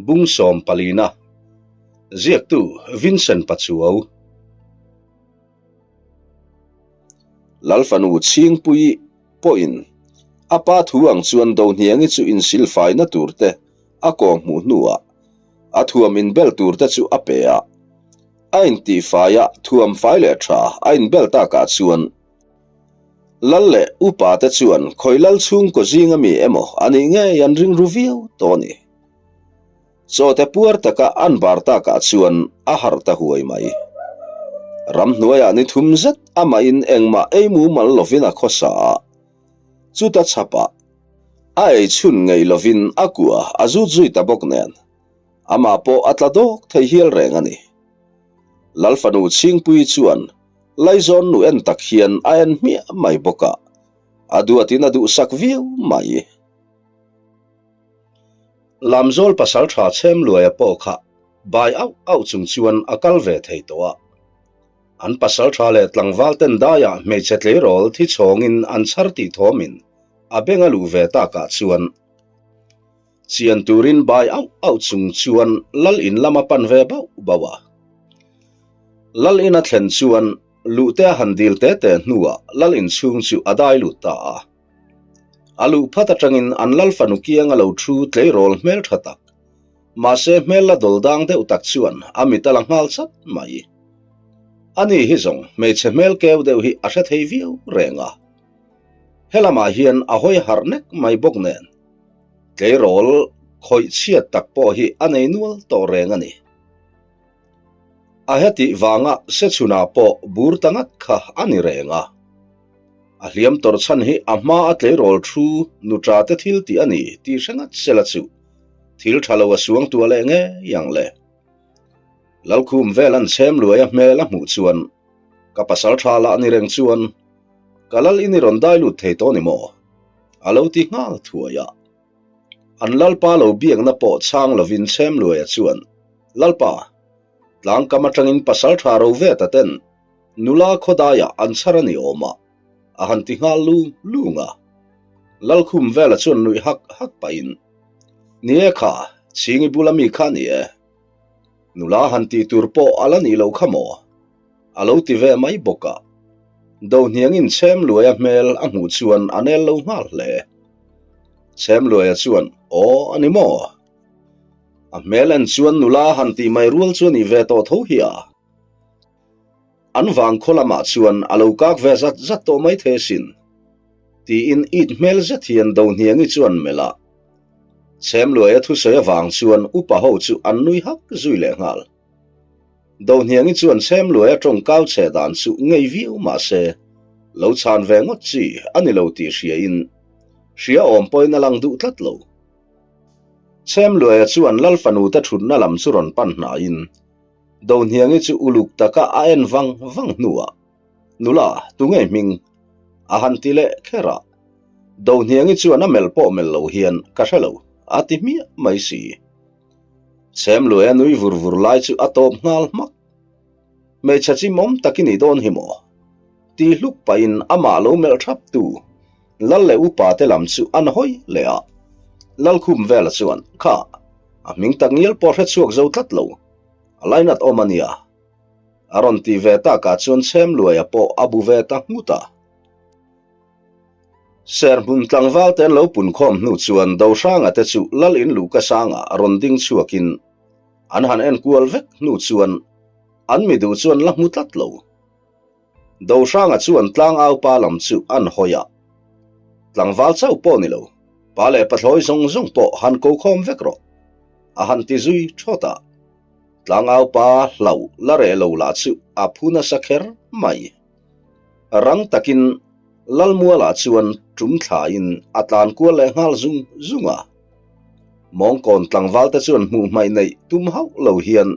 Bung 14na, Ziaktu Vincent Pachuau. Lalfanu Chhingpuii pawhin a pa thu ang chuan Dohniangi chu insilfaina turte a kawng hmuh hnuah a thuam inbel turte chu a pe a. A intihfai a, thuam fai leh tha a inbel takah chuan Lal leh upa te chuan khawi lal chhungkaw zinga mi emaw a nih ngei an ring ru viau tawh a ni. Chawte puar taka an bar takah chuan a harh ta huai mai. Ramhnuaiah ni thum zet amahin engmah ei mumal lovin a khawsa a, chuta chhapah a ei chhun ngei lovin a kua a zut zui ta bawk nen amah pawh a tla dawk thei hial reng a ni. Lalfanu Chhingpuii chuan Laizawn nu en tak hian a en hmiah mai bawk a, a duatin a duhsak viau mai. Lamzawl pasal tha chhem luaia pawh kha bai auh auh chung chuan a kal ve thei tawh a. An pasal tha leh tlangval ten daiah hmeichhe tleirawl thi chhawngin an chhar tih thawmin a beng a luh ve takah chuan Chian turin bai auh auh chung chuan Lal in lam a pan ve bauh bauh a. Lal in a thlen chuan luhte a han dil te te hnuah Lal in chhung chu a dai lut ta a. A luh phat atangin an Lal fanu kiang a lo thu tleirawl hmel tha tak, mahse hmel la dawl dang deuh tak chuan a mit a la nghal chat mai. Ani hi zawng hmeichhe hmel keu deuh hi a hre thei viau reng a. Helamah hian a hawi harh nek mai bawk nen. Tleirawl khawih chhiat tak pawh hi a nei nual tawh reng a ni. A hetih vanga Sechhunah pawh bur ta ngat kha a ni reng a. A hliam tawrh chhan hi a hma a tleirawl thu nuṭa te thil tih a ni tih hre ngat sela chu thil ṭha lo a suang tuah leh ngei ang le. Lalkhum vel an chhem luai a hmel a hmuh chuan ka pasal ṭha lah ni reng chuan ka lal in i rawn dai lut thei tawh ni maw? A lo ti nghal thuai a. An Lalpa lo biakna pawh chhang lovin Chhemluaia chuan, Lalpa, tlangkam atangin pasal tha ro ve ta ten nula khawdaiah an chhar a ni awm a, a han ti nghal lung lung a. Lalkhum vela chuan nuih hak hak pahin, Ni e kha, Chhingi bula mi kha ni e. Nula han tih tur pawh a la nih loh kha maw? A lo ti ve mai bawk a. Dohniangin Chhemluaia hmel a hmuh chuan a nel lo nghal hle. Chhemluaia chuan, Aw, a ni maw? A hmel en chuan nula han tih mai rual chu a nih ve tawh tho hi a. An vangkhaw lamah chuan a lo kak ve zat zat tawh mai thei asin, tiin it hmel zet hian Dohniangi chuan melh a. Chhemluaia thusawi avang chuan upa ho chu an nui hak zui leh nghal. Dohniangi chuan Chhemluaia tawngkau chhe dan chu ngei viau mah se, lo chhan ve ngawt chi a ni lo tih hriain hria awm pawhin a lang duh tlat lo. Chhemluaia chuan Lal fanute thutna lam chu rawn pan hnaiin Dohniangi chu uluk taka a en vang vang hnuah, Nula, tunge hming? a han ti leh kher a. Dohniangi chuan a melh pawh melh lo hian, Ka hre lo, a ti hmiah mai si. Chhemluaia nui vur vur lai chu a tawp nghal hmak. Hmeichhe chimawm tak i nih dawn hi maw? Ti hluk pahin amah lo melh thap tu Lal leh upa te lam chu an hawi leh a. Lalkhum vela chuan, Kha, a hming tak ngial pawh hre chhuak zo tlat lo, a lainat awm a nia. A rawn ti ve takah chuan Chhemluaia pawh a bu ve ta nghut a. Serhmun tlangval te an lo punkhawm hnu chuan Dohranga te chu Lal in luhka sangah rawn ding chhuakin an han en kual vek hnu chuan an mi duh chuan la hmu tlat lo. Dohranga chuan tlangaupa lam chu an hawi a, Tlangval chauh pawh ni lo, pa leh pathlawi zawng zawng pawh han ko khawm vek rawh, a han ti zui thawt a. Tlangaupa hlauh la reh lo lah chu a phu nasa kher mai. Rang takin Lalmualah chuan tum thlain a tlan kual leh nghal zung zung a. Mawngkawn tlangvalte chuan hmuh hmaih neih tum hauh lo hian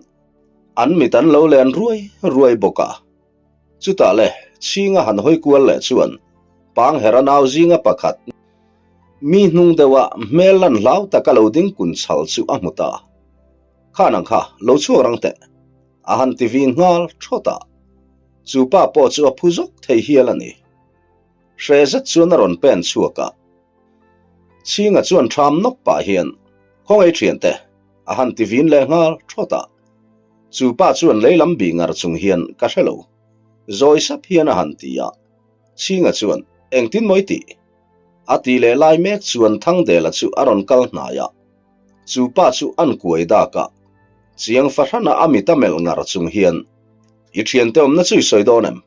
an mit an lo len ruai ruai bawk a. Chutah le chhinga han hawi kual leh chuan Panghera nau zinga pakhat mi hnung deuha hmel lan hlau taka lo ding kun chhal chu a hmu ta. Khan ang kha lo chhuak rang teh a han ti vin nghal thawt a. Chu pa pawh chu a phu zawk thei hial a ni. Hre zet chuan a rawn pen chhuak a. Chhinga chuan tham nawk pah hian, Khawngaih thiante! A han ti vin leh nghal thawt a. Chu pa chuan lei lam bih ngar chung hian ka hre lo. Zawi sap hian a han ti a. Chhinga chuan, Engtin maw i tih? A ti leh lai mek chuan Thangdela chu a rawn kal hnai a. Chu pa chu an kuai dak a. Chiang fahrana a mit a melh ngar chung hian, I thiante awmna chu i sawi dawn em?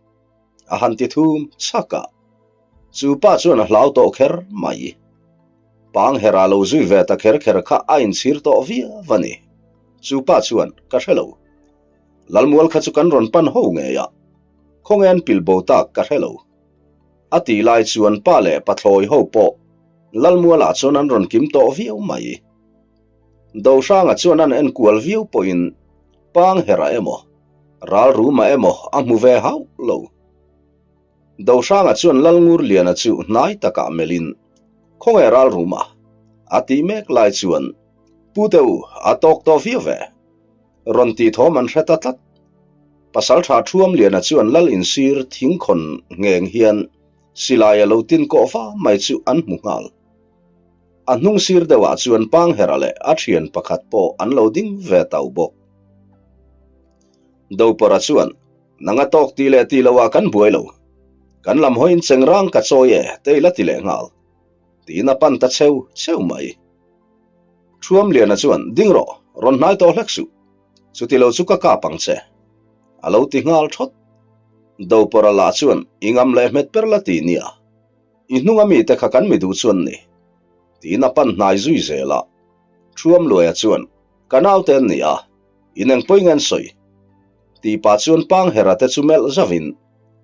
A han ti thum chhak a. Chu pa chuan a hlau tawh kher mai. Pangherah lo zui ve ta kher kher kha a inchhir tawh viau a ni. Chu pa chuan, Ka hre lo. Lalmual kha chu kan rawn pan ho ngei a, khawnge an pil bo tak ka hre lo. A tih lai chuan pa leh pathlawi ho pawh Lalmualah chuan an rawn kim tawh viau mai. Dohranga chuan an enkual viau pawhin Pangherah emaw, Ralruma emaw a hmu ve hauh lo. Dohranga chuan Lalngurliana chu hnai takah melhin, Khawnge Ralruma? a tih mek lai chuan, Pu te u, a tawk tawh viau ve. Rawn tih thawm an hre ta tlat. Pasaltha Thuamliana chuan Lal insir thingkhawn ngheng hian silai a lo tin kawh va mai chu an hmu nghal. A hnung sir deuhah chuan Panghera leh a thian pakhat pawh an lo ding ve tau bawk. Dopawrha chuan, Nang a tawk ti leh ti loah kan buai lo. Kan lam hawiin chengrang ka chawi e, te ila ti leh nghal. Tiin a pan ta cheu cheu mai. Thuamliana chuan, Ding rawh, rawn hnai tawh hlek suh. Chuti lo chu ka kap ang che. A lo ti nghal thawt. Dopawrha lah chuan, I ngam leh hmet per la ti nia. I hnunga mite kha kan mi duh chuan ni. Tiin a pan hnai zui zel a. Thuamluaia chuan, Ka naute an ni a, in eng pawi nge an sawi? Tih pah chuan Panghera te chu melh zauhin,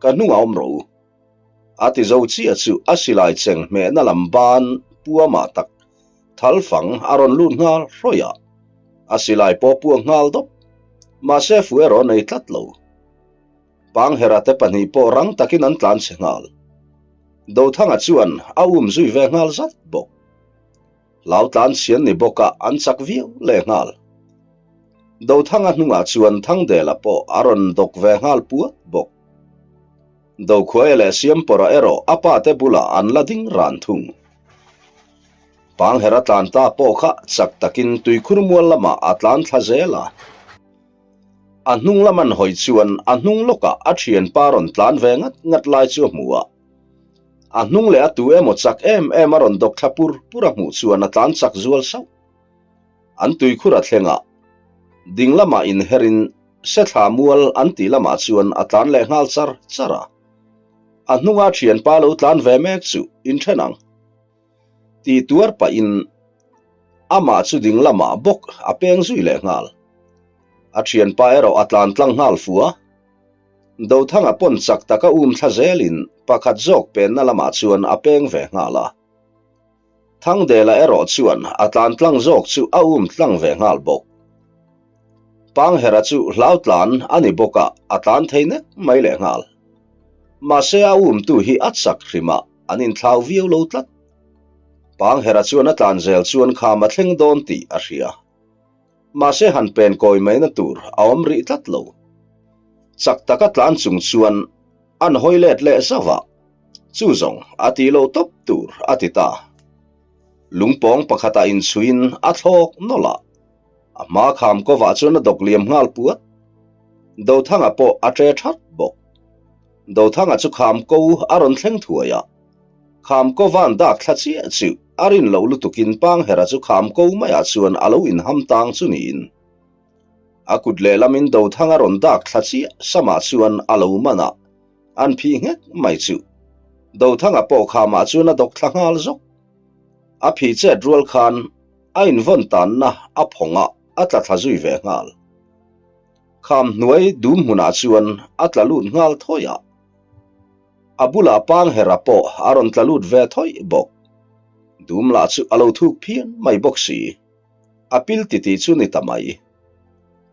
Ka hnungah awm rawh u. A ti zo chiah chu a silai cheng hmehna lam ban puamah tak thal fang a rawn lut nghal hrawih a, a silai pawh puak nghal dawp. Mahse fu erawh a nei tlat lo. Panghera te pahnih pawh rang takin an tlan chhe nghal. Dothanga chuan a um zui ve nghal zat bawk. Hlau tlan chhian ni bawkah an chak viau leh nghal. Dothanga hnungah chuan Thangdela pawh a rawn dawk ve nghal puat bawk. Dokhuaia leh Siampawrha erawh a pate bulah an la ding ran thung. Panghera tlan ta pawh kha chak takin tuikhur mual lamah a tlan thla zel a. A hnung lam an hawi chuan a hnung lawkah a thianpa rawn tlan ve ngat ngat lai chu a hmu a. A hnung leh a tu emaw chak em em a rawn dawk thla pur pur a hmuh chuan a tlan chak zual sauh. An tuikhur a thleng a, ding lamah inherin Sethla mual an tih lamah chuan a tlan leh nghal char char a. A hnunga thianpa lo tlan ve mek chu inthen ang tih tuar pahin amah chu ding lamah bawk a peng zui leh nghal. A thianpa erawh a tlan tlang nghal fu a. Dothanga pawn chak taka um thla zelin pakhat zawk penna lamah chuan a peng ve nghal a. Thangdela erawh chuan a tlan tlang zawk chu a um tlang ve nghal bawk. Panghera chu hlau tlan a ni bawk a, a tlan thei nek mai leh nghal. Mahse a umtu hi a chak hrim a, an inthlau viau lo tlat. Panghera chuan a tlan zel chuan kham a thleng dawn tih a hria. Mahse han pen kawi maina tur a awm rih tlat lo. Chak taka tlan chung chuan an hawi let leh zauh a, chu zawng a tih loh tawp tur a ti ta. Lungpawng pakhatah inchhuiin a thlawk nawlh a, a hma kham kawvah chuan a dawk liam nghal puat. Dothanga pawh a ṭe ṭhat bawk. Dothanga chu kham ko a rawn thleng thuai a, kham ko van dak thla chiah chu a rin loh lutukin Panghera chu kham ko maiah chuan a lo inham tang chu niin. A kut lehlamin Dothanga rawn dak thla chiah samah chuan a lo man a, an phih nghek mai chu. Dothanga pawh khamah chuan a dawk thla nghal zawk. A phih chet rual khan a invawn tanna a phawng a, a tla thla zui ve nghal. Kham hnuai dum hmunah chuan a tla lut nghal thawih a. A bulah Panghera pawh a rawn tla lut ve thawih bawk. Dum lah chu a lo thuk phian mai bawk si. A pil titi chu ni ta mai.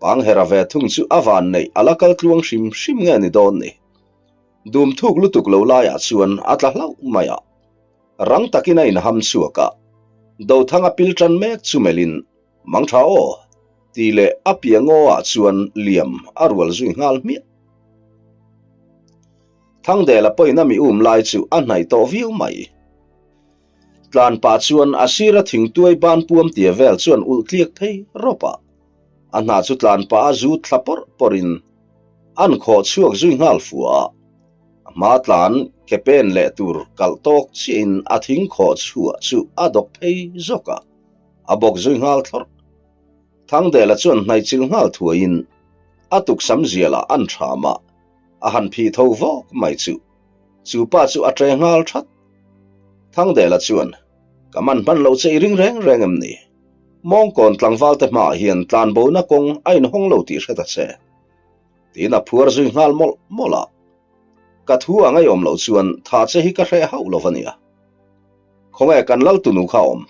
Panghera ve thung chu a van neih a la kal tluang hrim hrim nge ni dawn ni. Dum thuk lutuk lo laiah chuan a tla hlauh mai a. Rang takin a inham chhuak a, Dothanga pil tan mek chu melhin, Mang tha aw! tih leh a piah ngaw ah chuan liam a rual zui nghal hmiah. Thangdela pawhin a mi um lai chu a hnaih tawh viau mai. Tlan pah chuan a sira thingtuai ban puam tia vel chuan ulh tliak phei rawp a. A hnah chu tlan pah a zut thla pawrh pawrhin an khawh chhuak zui nghal fua a. A hma tlan ke pen leh tur kalh tawk chiahin a thing khawh chhuah chu a dawk phei zawk a, a bawk zui nghal thlawrh. Thangdela chuan hnaichilh nghal thuaiin a tuksam zialah an thram a, a han phih tho vawk mai chu. Chu pa chu a ṭe nghal ṭhat. Thangdela chuan, Ka man hman loh che i ring reng reng em ni? Mawngkawn tlangvalte hmaah hian tlanbona kawng a inhawng lo tih hre ta che. Tiin a phuar zui nghal mawlh mawlh a. Ka thu a ngaihawm loh chuan tha che hi ka hreh hauh lo va nia. Khawnge kan lal tunu kha awm?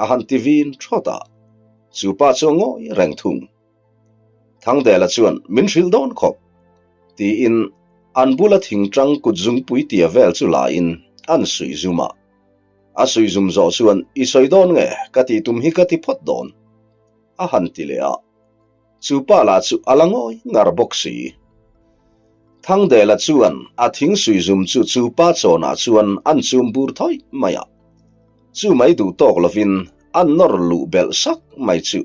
A han ti vin ṭhawt a. Chu pa chu a ngawi reng thung. Thangdela chuan min hrilh dawn khawp tiin an bula thingṭang kut zungpui tia vel chu laiin an suih zum a. A suih zum zawh chuan i sawi dawn nge ka tih tum hi ka ti phawt dawn a han ti leh a. Chu pa lah chu a la ngawi ngar bawk si. Thangdela chuan a thing suih zum chu chu pa chawnah chuan an chum bur thawih mai a. Chu mai duh tawk lovin an nawr luh belh sak mai chu.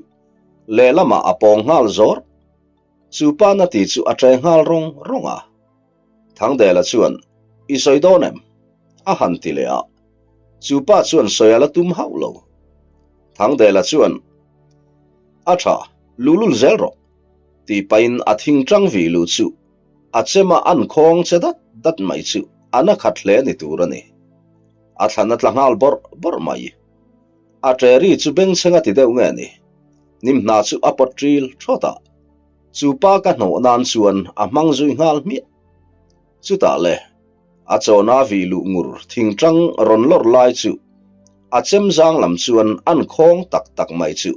Lehlamah a pawng nghal zawr. Chu pa na ti chu a ṭe nghal rawng rawng a. Thangdela chuan, I sawi dawn em? a han ti leh a. Chu pa chuan sawi a la tum hauh lo. Thangdela chuan, A ṭha, luhlul zel rawh, tih pahin a thingṭang vih luh chu a chema an khawng che dat dat mai chu a na khat hle ni tur a ni. A thlan a tla nghal bawrh bawrh mai. A ṭeri chu bengchheng a ti deuh nge ni? Nim hna chu a pawt ṭil ṭhawt a, chu pa ka hnawh nan chuan a hmang zui nghal hmiah. Chutah le, a chawna vih luh ngur thingṭang rawn lawr lai chu a chem zang lam chuan an khawng tak tak mai chu.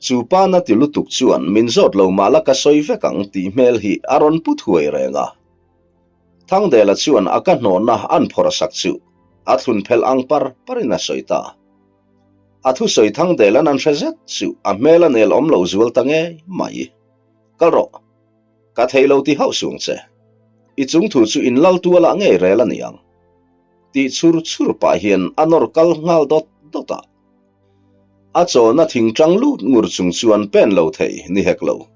Chu pa na ti lutuk chuan min zawt lo mah la ka sawi vek ang tih hmel hi a rawn pu thuai reng a. Thangdela chuan a ka hnawhna an phawrh sak chu a thlun phelh ang par parin a sawi ta. A thusawi Thangdela'n an hre zet chu a hmel a nel awm lo zual ta ngei mai. Kal rawh. Ka thei lo ti hauh suang che. I chung thu chu in lal tualah ngei rel a ni ang. Tih chhur chhur pah hian a nawr kal nghal dawt dawt a. A chawna thingṭang lut ngur chung chuan pen lo thei ni hek lo.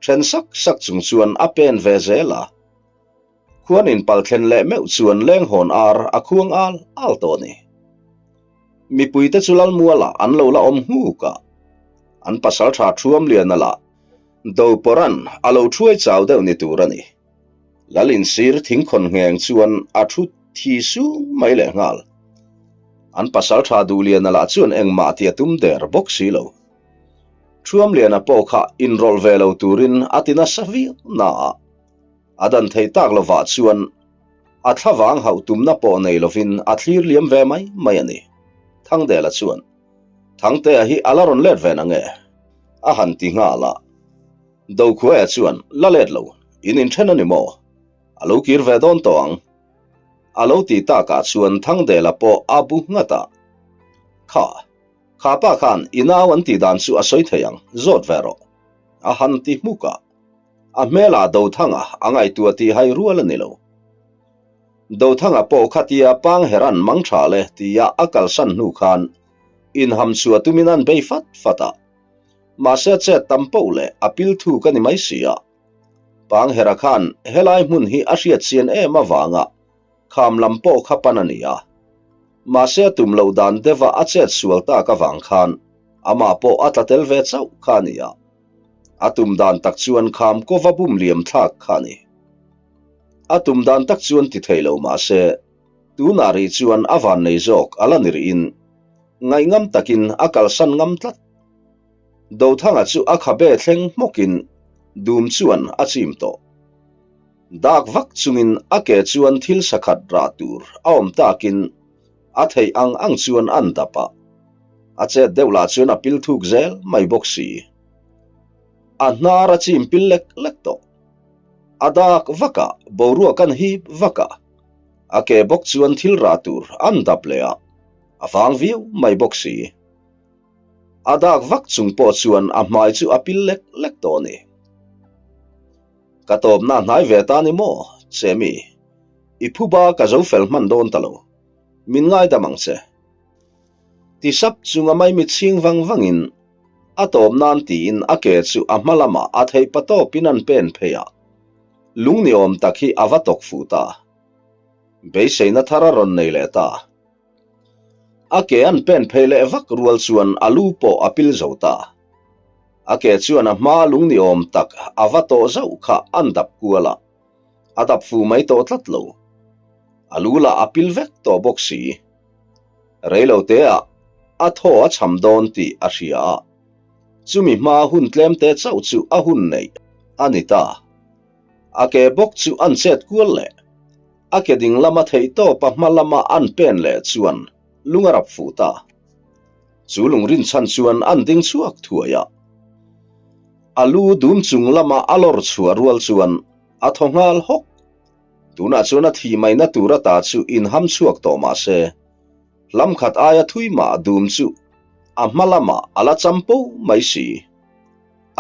Then sak sak chung chuan a pen ve zel a. Khuan in pal thlen leh meuh chuan lenghawn ar a khuang al al tawh a ni. Mipuite chu Lalmualah an lo la awm nghuk a, an pasaltha Thuamliana lah Dopawran a lo thuai chau deuh ni tur a ni. Lal insir thingkhawn ngheng chuan a thu thi sung mai leh nghal. An pasaltha Duhliana lah chuan engmah ti a tum der bawk si lo. Thuamliana pawh kha inrawlh ve lo turin a ti nasa viau na a, a dan thei tak lovah chuan a thlavang hauh tumna pawh nei lovin a thlir liam ve mai mai a ni. Thangdela chuan, Thangtea hi a la rawn let ve nange? a han ti nghal a. Dokhuaia chuan, La let lo, in inthen a ni maw? A lo kir ve dawn tawh ang. A lo ti takah chuan Thangdela pawh a bu nghat a, Kha. Kha pa khan i nau an tih dan chu a sawi thei ang, zawt ve rawh. A han ti hmuk a. A hmelah Dothanga a ngaihtuah tih hai rual a ni lo. Dothanga pawh khatia Pangheran mang tha le tia a kalsan hnu khan inham chhuah tumin an bei fat fat a. Mahse chet tam poh leh a pil thuk a ni mai si a. Panghera khan helai hmun hi a hriat chian em avanga kham lam pawh kha pan a ni a. Mahse a tum loh dan deuha a chet sual tak avang khan amah pawh a tla tel ve chauh kha a ni a. A tum dan tak chuan kham kova bum liam thlak kha a ni. A tum dan tak chuan ti thei lo mahse tunah rih chuan a van nei zawk a la ni rihin ngaihngam takin a kalsan ngam tlat. Dothanga chu a khabe thleng hmawkin dum chuan a chim tawh. Dak vak chungin a ke chuan thil sakhat rah tur a awm takin a theih ang ang chuan an dap a, a chet deuh lah chuan a pil thuk zel mai bawk si. A hnar a chim pil lek lek tawh. A dak vak a, boruak an hip vak a, a ke bawk chuan thil rah tur an dap leh a, a vang viau mai bawk si. A dak vak chung pawh chuan a hmai chu a pil lek lek tawh a ni. Ka tawpna hnai ve ta ni maw, Chemi? I phuba ka zo fel hman dawn ta lo. Min ngaidam ang che. Ti sap chunga maimit chhing vang vangin a tawp nan tiin a ke chu a hma lamah a theih patawpin an pen phei a, lung ni awm tak hi a va tawk fuh ta. Beiseina thar a rawn nei leh ta. A ke an pen phei leh vak rual chuan a lu pawh a pil zo ta. A ke chuan a hma lung ni awm tak a va tawh zauh kha an dap kual a, a dap fu mai tawh tlat lo. A lu lah a pil vek tawh bawk si. Reiloteah a thaw a cham dawn tih a hria a, chumi hma hun tlemte chauh chu a hun neih a ni ta. A ke bawk chu an chet kual leh a ke ding lama theihtawp a hma lama an pen leh chuan lung a rap fuh ta. Chu lung rinchhan chuan an ding chhuak thuai a. A lu dum chung lama a lawr chhuah rual chuan a thaw nghal hawk. Tunah chuan a thih maina tur ata chu inham chhuak tawh mah se, hlam khat aia thui mah dum chu a hma lamah a la cham po mai si.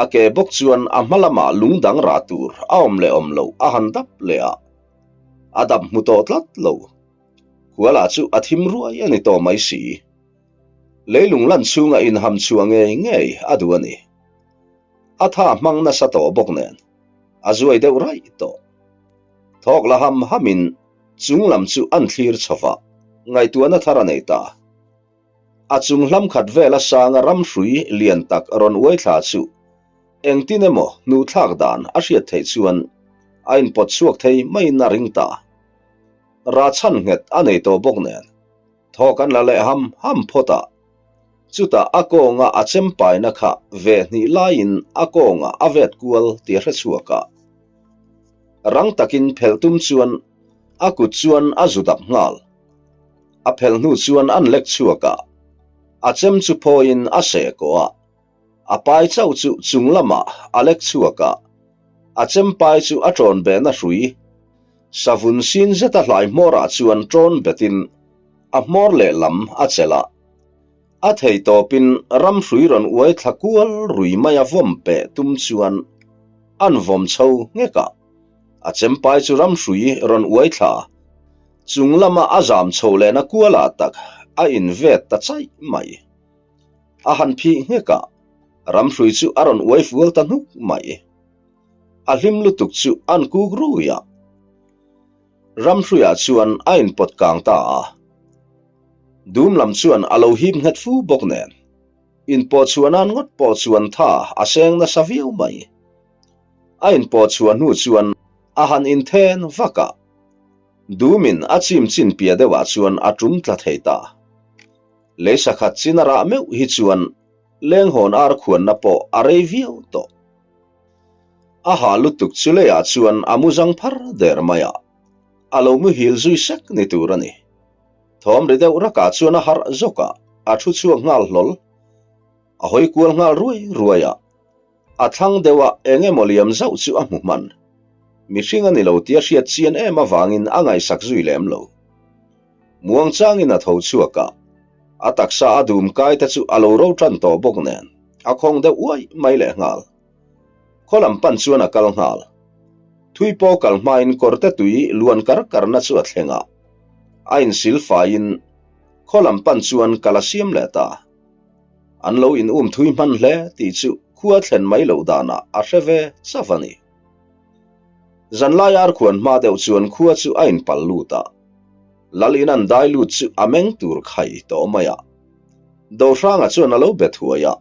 A ke bawk chuan a hma lamah lung dang rah tur a awm leh awm loh a han dap leh a, a dap hmu tawh tlat lo. Khualah chu a thim ruai a ni tawh mai si. Leilung lan chhunga inham chhuah ngei ngei a duh a ni. A tha hmang nasa tawh bawk nen a zuai deuh raih tawh. Thawk la ham hamin chung lam chu an thlir chho va, ngaihtuahna thar a nei ta. A chung hlam khat vela sanga ramhrui lian tak rawn uai thla chu engtin emaw hnuhthlak dan a hriat theih chuan a inpawt chhuak thei maiin a ring ta. Rachhan nghet a nei tawh bawk nen thawk an la leh ham ham phawt a. Chutah a kawnga a chem paina kha ve hnih laiin a kawngah a vet kual tih a hre chhuak a. Rang takin phelh tum chuan a kut chuan a zu dap nghal. A phelh hnu chuan an lek chhuak a, a chem chu phawiin a seh kawh a. A pai chauh chu chung lamah a lek chhuak a, a chem pai chu a ṭawn behna hrui. Savun sin zeta hlai hmawrah chuan ṭawn betin a hmawr lehlam a chelh a. A thei tawpin ramhrui rawn uai thla kual rui maia vawm peh tum chuan an vawm chho nghek a. A chempai chu ramhrui rawn uai thla chung lama a zam chho lehna kualah tak a invet ta chaih mai. A han phih nghek a, ramhrui chu a rawn uai fual ta hnuk mai. A hlim lutuk chu an kuk rui a. Ramhruiah chuan a inpawt kang ta a. Dum lam chuan a lo hip nghet fu bawk nen, inpawh chhuah nan ngawt pawh chuan tha a seng nasa viau mai. A inpawh chhuah hnu chuan a han inthen vak a, Dumin a chim chin piah deuhah chuan a tum tla thei ta. Lei sakhat chin a rah meuh hi chuan lenghawn ar khuanna pawh a rei viau tawh. A hah lutuk chu leiah chuan a mu zang phar der mai a, a lo muhil zui sek ni tur a ni. Thawm ri deuh rakah chuan a harh zawk a, a thu chhuak nghal hlawl. A hawi kual nghal ruai ruai a, a thlang deuh a eng emaw liam zauh chu a hmu hman. Mihring a ni lo tih a hriat chian em avangin a ngaihsak zui lem lo. Muang changin a tho chhuak a, a taksa a dum kai te chu a lo ro tan tawh bawk nen a khawng deuh uai mai leh nghal. Khaw lam pan chuan a kal nghal. Thui pawh kal hmain kawrte tui luan kar karna chu a thleng a, a insil faiin khaw lam pan chuan kal a siam leh ta. An lo in um thui hman hle tih chu khua thlen mai loh danah a hre ve chauh a ni. Zanlai arkhuan hma deuh chuan khua chu a inpal lut a, Lal in an dai lut chu a meng tur khai tawh mai a. Dohranga chuan a lo be thuai a,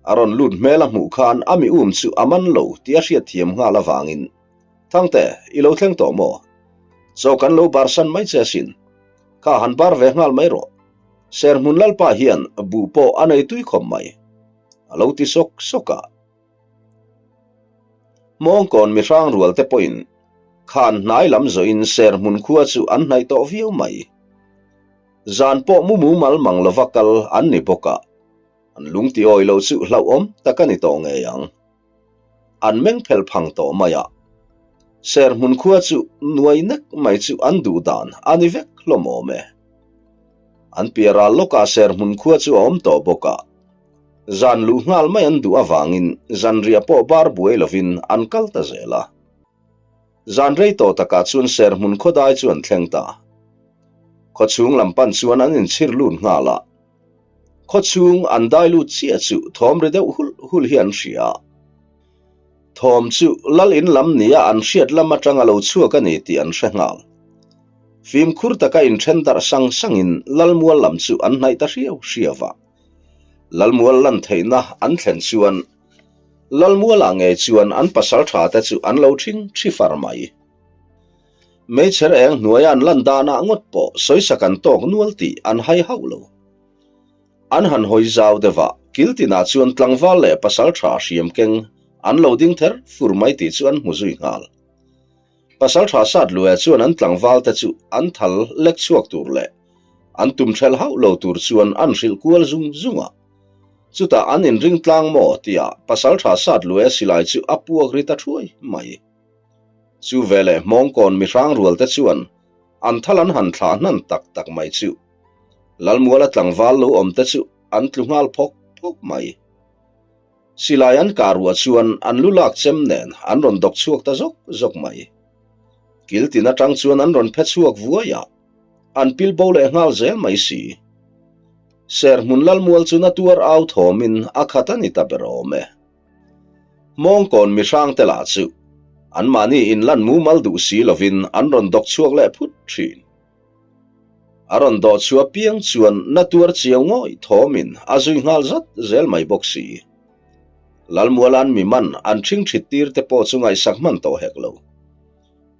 A rawn lut hmel a hmuh khan a mi um chu a man lo tih a hriatthiam nghal avangin, Thangte, i lo thleng tawh maw? Chaw kan lo barsan mai che asin. Kha han bar ve nghal mai rawh. Serhmun Lalpa hian buh pawh a nei tui khawp mai. A lo ti sawk sawk a. Hmawngkawn mihrang rual te pawhin khan hnai lam zawhin Serhmun khua chu an hnaih tawh viau mai. Zan pawh mu mumal mang lova kal an ni bawk a. An lung ti awi lo chu hlauhawm tak a ni tawh ngei ang. An meng phel phang tawh mai a. Serhmun khua chu nuai nek mai chu an duh dan a ni vek hlawm awm e. An piah ral lawkah Serhmun khua chu a awm tawh bawk a. Zan luh nghal mai an duh avangin zanriah pawh bar buai lovin an kal ta zel a. Zan rei tawh takah chuan Serhmun khawdai chu an thleng ta. Khawchhung lam pan chuan an inchhir lut nghal a. Khawchhung an dai lut chiah chu thawm ri deuh hulh hulh hi an hria. Thawm chu lal in lam nia an hriat lam atang a lo chhuak a ni tih an hre nghal. Fimkhur taka inthen darh sang sangin Lalmual lam chu an hnaih ta hriau hriau a. Lalmual lan theihna an thlen chuan Lalmualah ngei chuan an pasal tha te chu an lo thing thi far mai. Meichher eng hnuaia an lan danah ngawt pawh sawisak an tawk nual tih an hai hauh lo. An han hawi zau deuh a, kil tinah chuan tlangval leh pasal tha hriam keng an lo ding ther fur mai tih chu an hmu zui nghal. Pasal tha sat luaia chuan an tlangval te chu an thal lek chhuak tur leh an tum ṭhelh hauh lo tur chuan an hrilh kual zung zung a. Chutah an inring tlang maw tia pasal tha sat luaia silai chu a puak ri ta ṭhuai mai. Chu veleh hmawngkawn mihrang rual te chuan an thal an han thlah hnan tak tak mai chu. Lalmuala tlangval lo awm te chu an tlu nghal phawk phawk mai. Silai an kah ruah chuan an lu lak chem nen an rawn dawk chhuak ta zawk zawk mai. Kil tin atang chuan an rawn phe chhuak vuai a, an pil bo leh nghal zel mai si. Serhmun Lalmual chu na tuar au thawmin a khat a ni ta ber awm e. Hmawngkawn mihrang te lah chu anmahni inlan mumal duh si lovin an rawn dawk chhuak leh phut thin. A rawn dawh chhuah piang chuan na tuar chiau ngawih thawmin a zui nghal zat zel mai bawk si. Lalmuala'n mi man an ṭhing ṭhit tir te pawh chu ngaihsak hman tawh hek lo.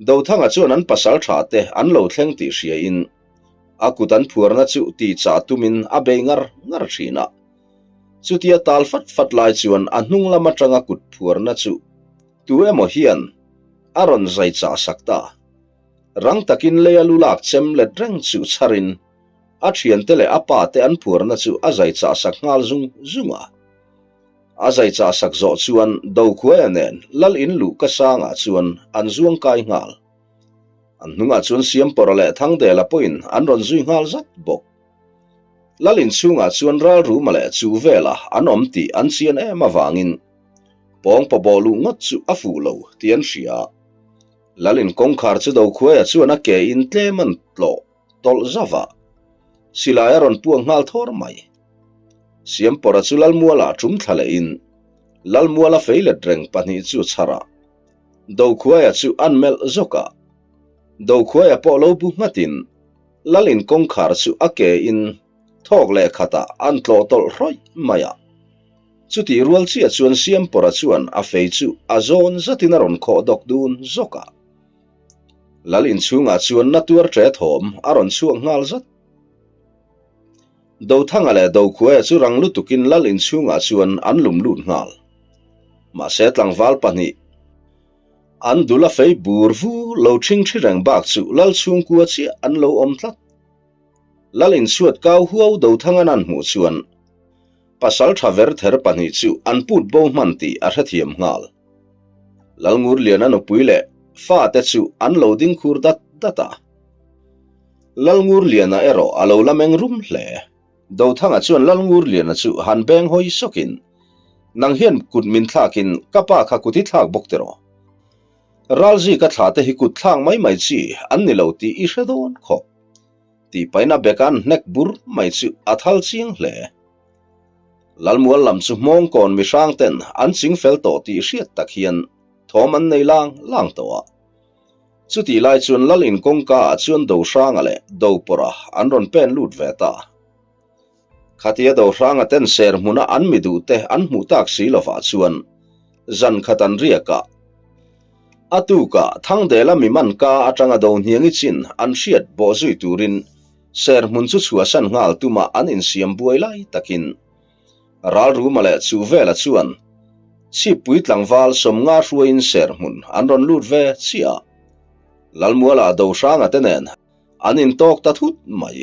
Dothanga chuan an pasal ṭha te an lo thleng tih hriain a kut an phuarna chu tih chah tumin a bei ngar ngar ṭhin a. Chutia tal fat fat lai chuan a hnung lam aṭanga kut phuarna chu tu emaw hian a rawn zai chah sak ta. Rang takin leia lu lak chem let reng chu chharin a thiante leh a pa te an phuarna chu a zai chah sak nghal zung zung a. A zai chah sak zawh chuan Dokhuaia nen Lal in luh ka sangah chuan an zuang kai nghal. An hnungah chuan Siampawra leh Thangdela pawhin an rawn zui nghal zat bawk. Lal in chhungah chuan Ralruma leh Chuvela an awm tih an chian em avangin pawngpaw bawh luh ngawt chu a fuh lo tih an hria. Lal in kawngkhar chu Dokhuaia chuan a ke in tlem an tlawh tawlh zauh a, silai a rawn puak nghal thawr mai. Siampawra chu Lalmuala tum thla lehin Lalmuala fei let reng pahnih chu chhar a, Dokhuaia chu an melh zawk a. Dokhuaia pawh lo bu nghatin Lal in kawngkhar chu a ke in thawk leh khatah an tlawh tawlh hrawih mai a. Chutih rual chiah chuan Siampawra chuan a fei chu a zawn zatin a rawn khawh dawk dun zawk a. Lal inchhungah chuan na tuar ṭe thawm a rawn chhuak nghal zat. Dothanga leh Dokhuaia chu rang lutukin Lal inchhungah chuan an lum lut nghal. Mahse tlangval pahnih an dul a fei bur vu lo ṭhing ṭhi reng bak chu Lal chhungkua chiah an lo awm tlat. Lal inchhuat kau huau Dothanga'n an hmuh chuan Pasal tha ver ther pahnih chu an put bo hman tih a hrethiam nghal. Lalngurliana nupui leh fate chu an lo ding khur dat dat a. Lalngurliana erawh a lo la meng rum hle. Dothanga chuan Lalngurliana chu han beng hawi sawkin, Nang hian kut min thlakin ka pa kha kut i thlak bawk tiraw? Ralzika thla te hi kut thlak mai mai chi an ni lo tih i hre dawn khawp. Tih paina beka an hnek bur mai chu a thal chiang hle. Lalmual lam chu hmawngkawn mihrang ten an ching fel tawh tih hriat tak hian thawm an nei lang lang tawh a. Chutih lai chuan Lal in kawngka ah chuan Dohranga leh Dopawrha an rawn pen lut ve ta. Khatia Dohranga ten ser hmuna an mi duh te an hmuh tak si lovah chuan zan khat an riak a. A tukah Thangdela mi man ka atanga Dohniangi chin an hriat bawh zui turin ser hmun chu chhuahsan nghal tuma an insiam buai lai takin Ralruma leh Chuvela chuan Chhippui tlangval sawmnga hruaiin ser hmun an rawn lut ve chiah a. Lalmuala Dohranga te nen an intawk ta thut mai.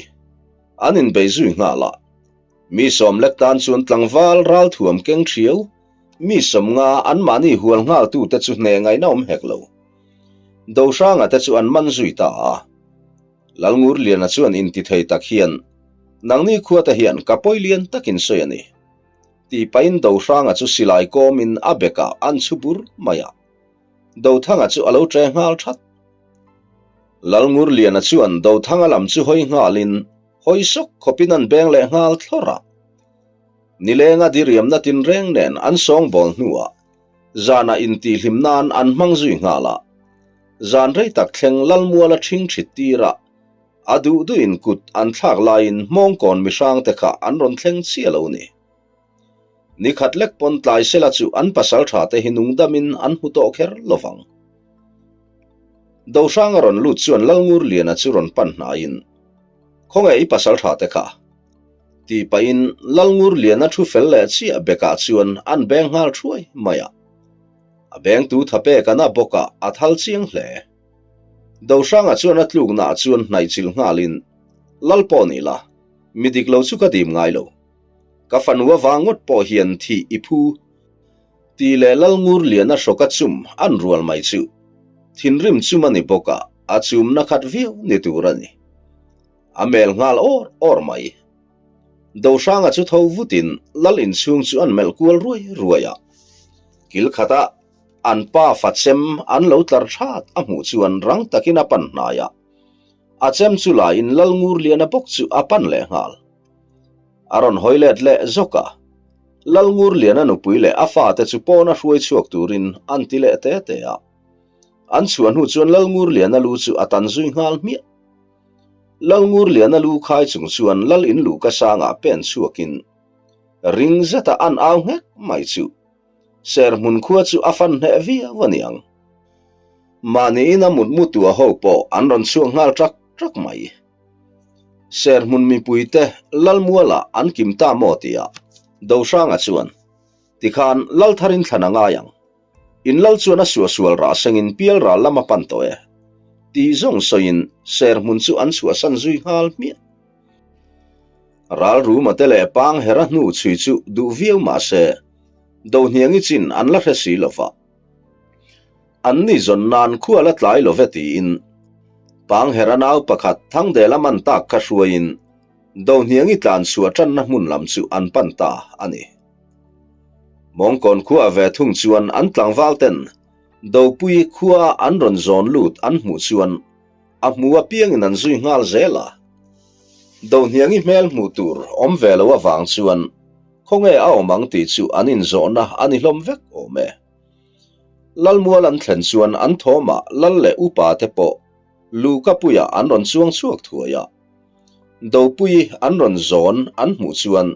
An inbei zui nghal a. Mi sawm lek tan chuan tlangval ralthuam keng thiau, mi sawmnga anmahni hual nghal tute chu hneh ngaihna awm hek lo. Dohranga te chu an man zui ta a. Lalngurliana chuan intithei tak hian, Nangni khuate hian ka pawi lian takin sawi a ni. Tih pahin Dohranga chu silai kawmin a bekah an chhu bur mai a. Dothanga chu a lo ṭe nghal ṭhat. Lalngurliana chuan Dothanga lam chu hawi nghalin hawi sawk khawpin an beng leh nghal thlawr a. Nilenga diriamna tinreng nen an sawngbawl hnuah zanah intihhlim nan an hmang zui nghal a. Zan rei tak thleng Lalmuala ṭhing ṭhit tirah a duh duhin kut an thlak laiin hmawngkawn mihrangte kha an rawn thleng chiah lo ni. Ni khat lek pawn tlai sela chu an pasal tha te hi nungdamin an hmu tawh kher lo vang. Dohranga rawn lut chuan Lalngurliana chu rawn pan hnaiin, Khawnge i pasal tha te kha? Tih pahin Lalngurliana thu fel leh chiah bekah chuan an beng nghal thuai mai a. A bengtu tha pek a na bawk a, a thal chiang hle. Dohranga chuan a tluknaah chuan hnaihchilh nghalin, Lal pawh ni la, mi dik lo chu ka dim ngai lo. Ka fanu avang ngawt pawh hian thih i phu tih leh Lalngurliana hrawka chum an rual mai chu thinrim chum a ni bawk a, a chumna khat viau ni tur a ni. A mel nghal awr awr mai. Dohranga chu tho vutin Lal inchhung chu an melh kual ruai ruai a. Kil khata an pa fa chem an lo tlar that a hmuh chuan rang takin a pan hnai a. A chem chu laiin Lalngurliana bawk chu a pan leh nghal. A rawn hawi let leh zawk a, Lalngurliana nupui leh a fate chu pawna hruai chhuak turin an ti leh te te a. An chhuah hnu chuan Lalngurliana lu chu a tan zui nghal hmiah. Lalngurliana lu khai chung chuan Lal in luhka sangah pen chhuakin ring zeta an au nghek mai chu Serhmun khua chu a fan hneh viau a niang. Mahniin a mutmu tua ho pawh an rawn chhuak nghal ṭak ṭak mai. Serhmun mipuite Lalmualah an kim ta maw tia Dohranga chuan, Tikhan Laltharin thlan a ngai ang. In lal chuan a suahsual rah sengin pialral lam a pan tawh e. Tih zawng sawiin Serhmun chu an chhuahsan zui nghal hmiah. Ralruma te leh Panghera hnu chhui chu duh viau mah se, Dohniangi chin an la hre si lo va. An ni zawn nan khua la tlai lo ve tiin Panghera nau pakhat Thangdela man tak kha hruaiin Dohniangi tlan chhuah tanna hmun lam chu an pan ta a ni. Mawngkawn khua ve thung chuan an tlangval ten Dopui khua an rawn zawn lut an hmuh chuan a hmu apiangin an zui nghal zel a. Dohniangi hmel hmuh tur awm ve lo avang chuan khawnge a awm ang tih chu an inzawhna a ni hlawm vek awm e. Lalmual an thlen chuan an thawmah lal leh upa te pawh Lukapuia an rawn chuang chhuak thuai a. Dopui an rawn zawn an hmuh chuan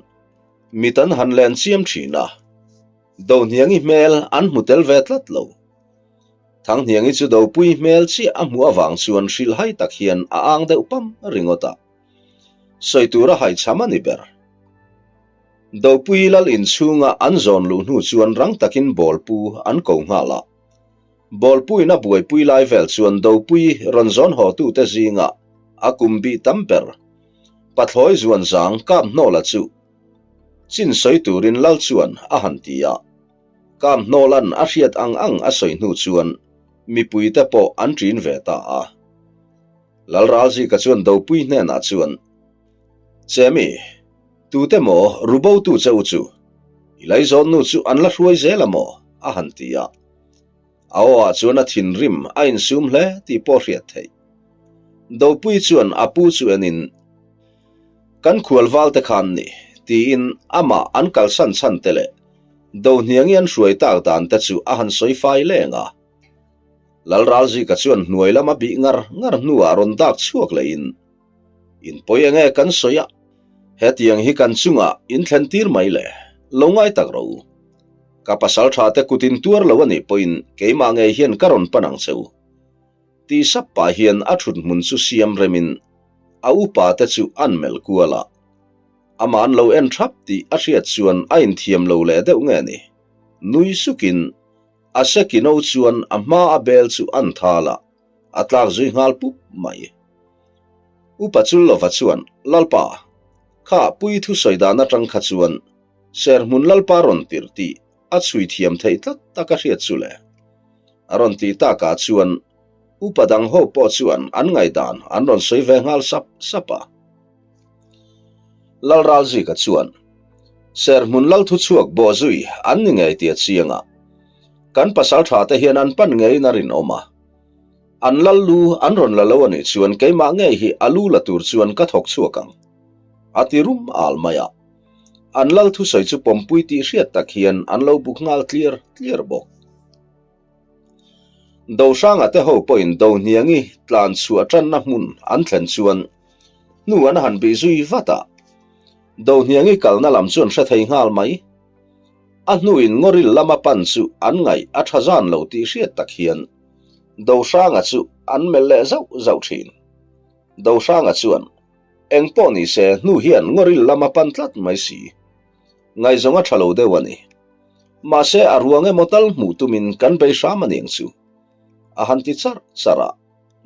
mit an han len chiam thin a, Dohniangi hmel an hmu tel ve tlat lo. Thanghniangi chu Dopui hmel chiah a hmuh avang chuan hrilhhai tak hian a ang deuh pam ringawt a. Sawi tur a haichham a ni ber. Dopui lal inchhunga an zawn luh hnu chuan rang takin bawlpu an ko nghal a. Bawlpuin a buaipui lai vel chuan Dopui rawn zawn hawtute zinga a kum bih tam ber Pathlawi Zuanzang Kaphnawla chu chin sawi turin lal chuan a han ti a. Kaphnawla'n a hriat ang ang a sawi hnu chuan mipuite pawh an ṭin ve ta a. Lalralzika chuan Dopui hnenah chuan, Chemi, tute maw rubotu che u chu? I laizawnnu chu an la hruai zel a maw? a han ti a. A awah chuan a thinrim a insum hle tih pawh hriat theih. Dopui chuan a pu chu enin, Kan khual valte khan ni, tiin amah an kalsan chhan te leh Dohniangi an hruai tak dan te chu a han sawi fai leng a. Lalralzika chuan hnuai lama bih ngar ngar hnuah rawn dak chhuak lehin, In pawi enge kan sawi a, hetiang hi kan chungah in thlen tir mai le, lo ngai tak ro. Ka pasal tha te kut in tuar lo a nih pawhin keimah ngei hian ka rawn pan ang che u. Tih sap pah hian a thut hmun chu siam remin a upa te chu an melh kual a. Amah an lo en thap tih a hriat chuan a inthiam lo leh deuh nge ni. Nui sukin a sekino chuan a hma a bel chu an thal a, a tlak zui nghal pup mai. Upa Chullova chuan, Lalpa, kha pui thusawi dan atang kha chuan Serhmun Lalpa rawn tirh tih a chhui thiam theih tlat tak a hriat chu le. A rawn tih takah chuan upa dang ho pawh chuan an ngaihdan an rawn sawi ve nghal sap sap a. Lalralzika chuan, Serhmun Lal thuchhuak bawhzui an ni ngei tih a chiang a, kan pasaltha te hian an pan ngeiin a rinawm a. An lal lu an rawn la lo a nih chuan keimah ngei hi a lu la tur chuan ka thawk chhuak ang, a ti rum al mai a. An lal thusawi chu pawmpui tih hriat tak hian an lo buk nghal tliar tliar bawk. Dohranga te ho pawhin Dohniangi tlan chhuah tanna hmun an thlen chuan hnu an han bih zui vat a. Dohniangi kalna lam chu an hre thei nghal mai. A hnuin ngawril lama pan chu an ngaih a tha zan lo tih hriat tak hian Dohranga chu an melh leh zauh zauh thin. Dohranga chuan, Eng pawh ni se hnu hian ngawril lama pan tlat mai si. Ngaihzawng a tha lo deuh a ni. Mahse a ruang emaw tal hmuh tumin kan bei hram a niang chu. A han ti charh charh a,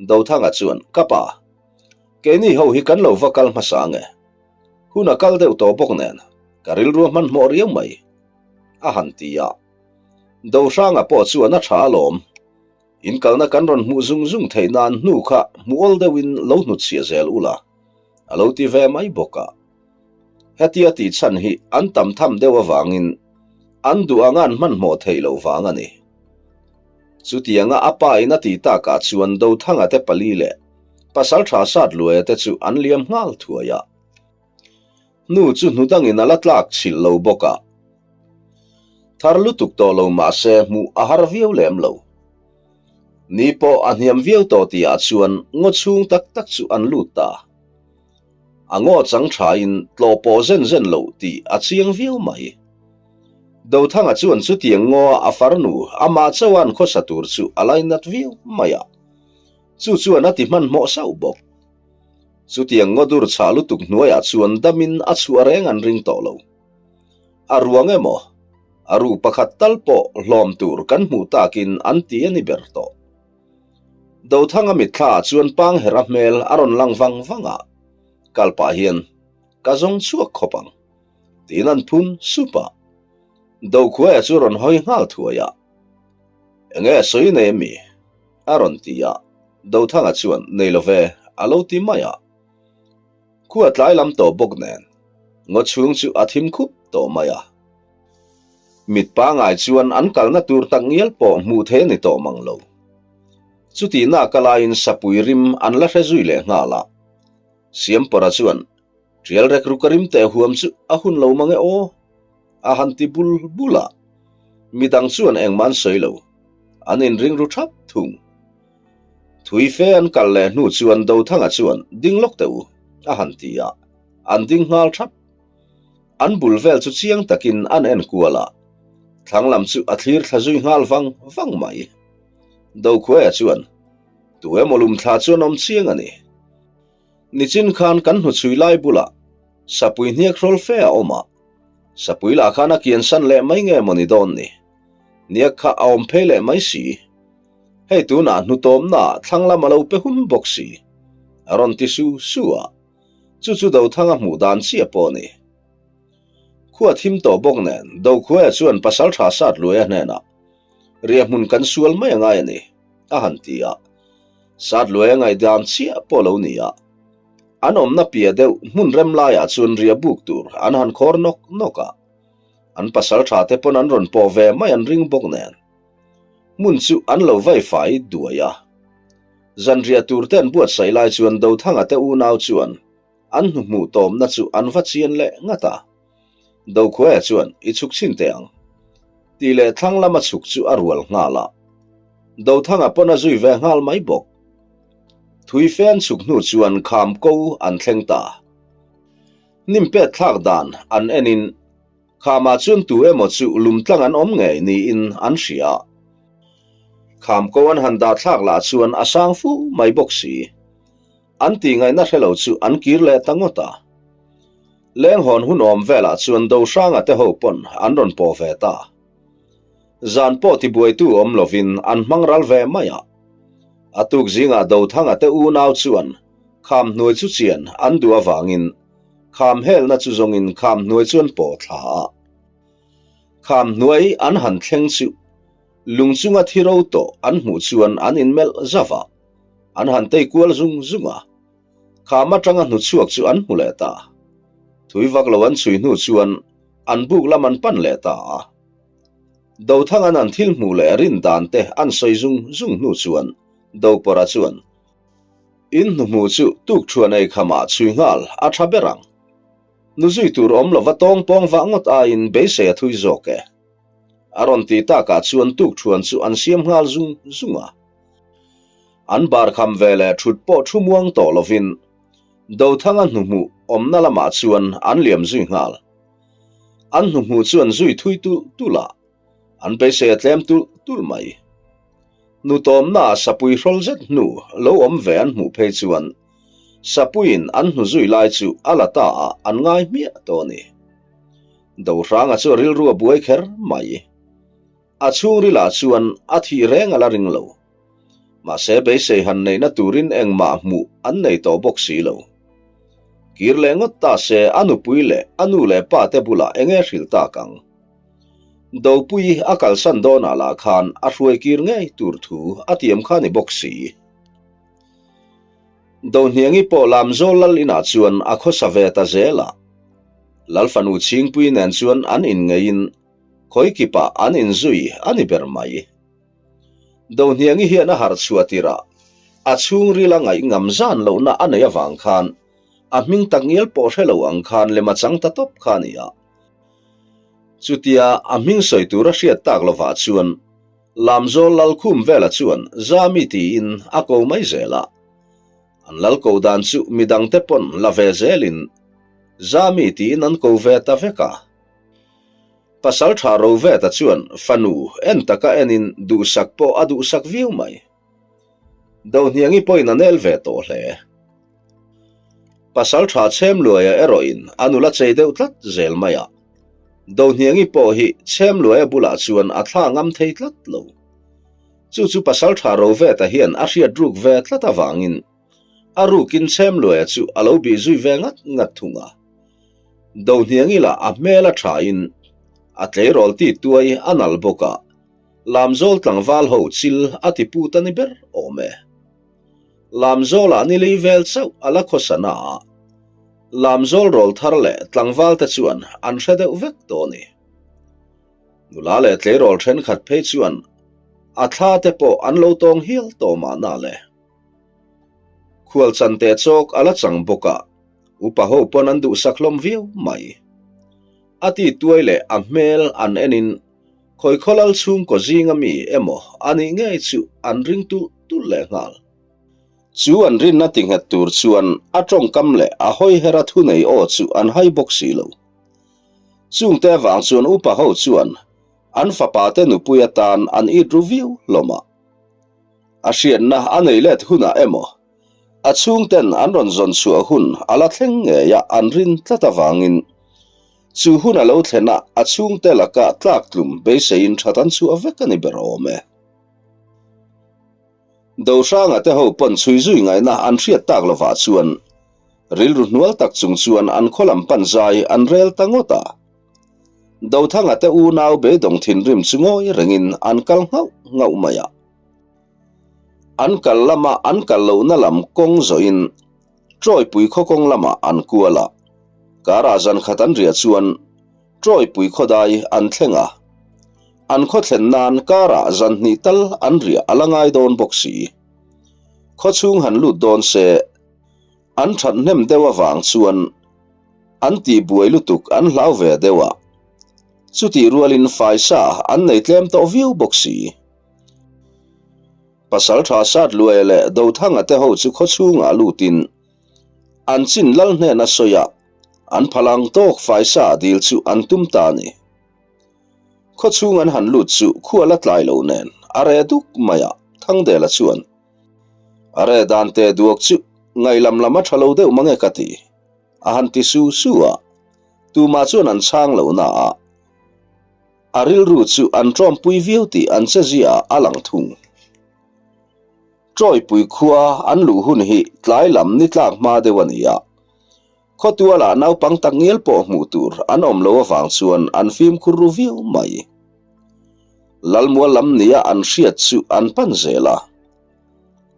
Dothanga chuan, Ka pa, keini ho hi kan lo va kal hmasa ang e. Hun a kal deuh tawh bawk nen, ka rilru a hmanhmawh riau mai. A han ti a. Dohranga pawh chuan a tha alawm. In kalna kan rawn hmuh zung zung theih nan hnu kha hmuh awl deuhin lo hnutchhiah zel ula, a lo ti ve mai bawk a. Hetia tih chhan hi an tam tham deuh avangin an duh anga an hmanhmawh theih loh vang a ni. Chutianga a pa in a tih takah chuan Dothanga te pali leh Pasaltha Satluaia te chu an liam nghal thuai a. Hnu chu hnu dangin a la tlak chhilh lo bawk a. Thar lutuk tawh lo mahse hmuh a har viau lem lo. Ni pawh a hniam viau tawh tihah chuan ngaw chhung tak tak chu an lut ta. A ngaw chang thain tlawh pawh zen zen loh tih a chiang viau mai. Dothanga chuan chutiang ngaw a farnu amah chauhan khawsa tur chu a lainat viau mai a, chu chuan a ti hmanhmawh sauh bawk. Chutiang ngaw dur chhah lutuk hnuaiah chuan damin a chhuah reng an ring tawh lo. A ruang emaw, a ruh pakhat tal pawh hlawm tur kan hmuh takin an ti a ni ber tawh. Dothanga mitthla ah chuan Panghera hmel a rawn lang vang vang a, kal pah hian ka zawng chhuak khawp ang, tiin an phun sup a. Dokhuaia chu rawn hawi nghal thuai a, Enge sawi nei ami? a rawn ti a, Dothanga chuan nei lo ve a lo ti mai a. Khua tlai lam tawh bawk nen ngaw chhung chu a thim khup tawh mai a. Mit pangai chuan an kalna tur tak ngial pawh hmuh theih a ni tawh mang lo. Chutihna ka laiin sapui rim an la hre zui leh nghal a. Siampawra chuan, Tial rek ruk a rim teh huam chu a hun lo mang e aw, a han ti bul bul a. Midang chuan engmah an sawi lo, an inring ru thap thung. Thui fe an kal leh hnu chuan Dothanga chuan ding lawk teh u, a han ti a, an ding nghal thap. An bul vel chu chiang takin an en kual a, thlang lam chu a thlir thla zui nghal vang vang mai. Dokhuaia chuan, Tu emaw lum thla chuan awm chiang a ni. Nichin khan kan hnuchhui lai bulah sapui hniak hrawl fe a awm a, sapui lah khan a kiansan leh mai nge maw ni dawn ni? Hniak kha a awm phei leh mai si. Hei tunah hnutawmnaah thlang lam a lo pe hun bawk si, a rawn ti su su a. Chu chu Dothanga hmuh dan chiah pawh a ni. Khua thim tawh bawk nen Dokhuaia chuan Pasaltha Satluaia hnenah, Riahhmun kan sual mai a ngai a ni, a han ti a. Satluaia ngaihdan chiah pawh lo ni a. An awmna piah deuh hmun rem laiah chuan riah buk tur an han khawr nawk nawk a. An pasaltha te pawn an rawn pawh ve mai an ring bawk nen. Hmun chu an lo vai fai duai a. Zanriah tur te an buatsaih lai chuan Dothanga te unau chuan an hnuhmuh tawmna chu an va chian leh ngat a. Dokhuaia chuan i chhuk chhin teh ang tih leh thlang lama chhuk chu a rual nghal a. Dothanga pawn a zui ve nghal mai bawk. Thui fe an chhuk hnu chuan kham ko an thleng ta. Hnim pet thlak dan an enin Khamah chuan tu emaw chu lum tlang an awm ngei niin an hria. Kham ko an han dah thlak lah chuan a sang fu mai bawk si. An tih ngaihna hre lo chu an kir leh ta ngawt a. Lenghawn hun awm velah chuan Dohranga te ho pawn an rawn pawh ve ta. Zan pawh tibuaitu awm lovin an hmang ral ve mai a. A tuk zingah Dothanga te unau chuan kham hnuai chu chian an duh avangin Kham helna chu zawngin kham hnuai chu an pawh thla a. Kham hnuai an han thleng chu lung chunga thi ro tawh an hmuh chuan an inmelh zauh a, an han tei kual zung zung a. Kham atanga hnuchhuak chu an hmu leh ta. Thui vak lo an chhui hnu chuan an buk lam an pan leh ta a. Dothanga'n an thil hmuh leh rin dan te an sawi zung zung hnu chuan. Dopawrha chuan, In hnuhmuh chu tukṭhuan ei khamah chhui nghal a ṭha ber ang. Nu zui tur awm lova tawng pawng vah ngawt aiin beisei a thui zawk e. A rawn ti takah chuan tukṭhuan chu an siam nghal zung zung a. An bar kham ve leh ṭhut pawh ṭhu muang tawh lovin Dothanga hnuhmuh awmna lamah chuan an liam zui nghal. An hnuhmuh chu an zui thui tulh tulh a, an beisei a tlem tulh tulh mai. Nutawmnaah sapui hrawl zet hnu lo awm ve an hmuh phei chuan sapuiin an hnu zui lai chu a la ta ah an ngai hmiah tawh a ni. Dohranga chu a rilru a buai kher mai. A chhungrilah chuan a thih reng a la ring lo. Mahse beisei han neihna turin engmah hmuh an nei tawh bawk si lo. Kir leh ngawt ta se a nupui leh a nu leh pa te bulah enge hrilh tak ang? Dopui a kalsan dawnah lah khan a hruai kir ngei tur thu a tiam kha ni bawk si. Dohniangi pawh Lamzawl lal inah chuan a khawsa ve ta zel a. Lalfanu Chhingpui nen chuan an inngeiin khawikipah an inzui a ni ber mai. Dohniangi hian a harh chhuah tirah a chhungril a ngaih ngam zan lohna a neih avang khan a hming tak ngial pawh hre lo ang khan lem a chang ta tawp kha a ni a. Chutia a hming sawi tur a hriat tak lovah chuan Lamzawl Lalkhum vela chuan Zami tiin a ko mai zel a. An lal ko dan chu midangte pawn la ve zelin Zami tiin an ko ve ta vek a. Pasal tha ro veta chuan fanu en taka enin duhsak pawh a duhsak viau mai. Dohniangi pawhin a nel ve tawh hle. Pasal tha Chhemluaia erawhin a nula chei deuh tlat zel mai a. Dohniangi pawh hi Chhemluaia bulah chuan a thla ngam thei tlat lo. Chu chu pasal tha ro veta hian a hriat ruk ve tlat avangin a rukin Chhemluaia chu a lo bih zui ve ngat ngat thung a. Dohniangi lah a hmel a thain a tleirawl ti tuai a nal bawk a, Lamzawl tlangval ho chil a ti put a ni ber awm e. Lamzawlah ni lei vel chauh a la khawsa na a, Lamzawl rawl thar leh tlangval te chuan an hre deuh vek tawh a ni. Nula leh tleirawl thenkhat phei chuan a thla te pawh an lo tawng hial tawh mahna le. Khualchan teh chawk a la chang bawk a, upa ho pawn an duhsak hlawm viau mai. A ti tuai leh a hmel an enin Khawi lal chhungkaw zinga mi emaw a nih ngei chu an ring tulh tulh leh nghal. Chu an rinna ti nghet tur chuan a tawngkam leh a hawiher a thunei aw chu an hai bawk si lo. Chungte avang chuan upa ho chuan an fapa te nupui atan an it ru viau hlawm a. A hriatna a nei let hunah emaw A chhungten an rawn zawn chhuah hun a la thleng ngei a an rin tlat avangin chu hun a lo thlen a a chhungte laka tlak tlum beiseiin that an chhuah vek a ni ber awm e. Dohranga te ho pawn chhui zui ngaihna an hriat tak lovah chuan rilru hnual tak chung chuan an khaw lam pan zai an rel ta ngawt a. Dothanga te unau beidawng thinrim chu ngawi rengin an kal nghauh nghauh mai a. An kal lama an kal lohna lam kawng zawhin Trawipui khaw kawng lamah an kual a, karah zan khat an riah chuan Trawipui khaw dai an thleng a, an khaw thlen nan karah zan hnih tal an riah a la ngai dawn bawk si. Khaw chhung han lut dawn se an that hnem deuh avang chuan an tih buai lutuk an hlau ve deuh a, chutih rualin faisa an nei tlem tawh viau bawk si. Pasalṭha Satluaia leh Dothanga te ho chu khawchhungah lutin an chin lal hnena sawi a, an phalang tawk faisa dil chu an tum ta a ni. Khawchhung an han lut chu khua la tlai lo nen a re duk mai a, Thangdela chuan, A re dan te duak chu ngaihlam lam a ṭha lo deuh mange ka ti, a han ti su su a, tumah chuan an chhang lo na a. A rilru chu an ṭawmpui viau tih an che ziah a lang thung. Ṭawipui khua an luh hun hi tlai lam ni tlak hma deuh a ni a, khawtualah naupang tak ngial pawh hmuh tur an awm lo avang chuan an fimkhur ru viau mai. Lalmual lam nia an hriat chu an pan zel a.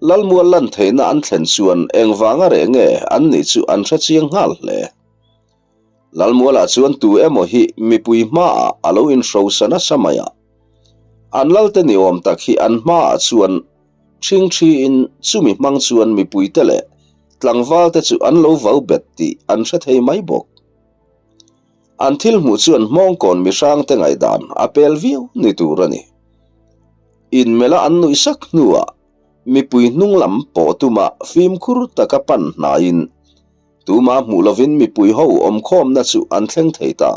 Lalmual lan theihna an thlen chuan engvanga reh nge an nih chu an hre chiang nghal hle. Lalmualah chuan tu emaw hi mipui hmaah a lo inhrosa nasa mai a. An lalte ni awm tak hi an hmaah chuan Ṭhingṭhiin chumi hmang chuan mipuite leh tlangvalte chu an lo vau bet tih an hre thei mai bawk. An thil hmuh chuan hmawngkawn mihrangte ngaihdan a pel viau ni tur a ni. Inmelh a an nuih sak hnuah mipui hnung lam pawh tuma fimkhur taka pan hnaiin tuma hmuh lovin mipui ho awmkhawmna chu an thleng thei ta.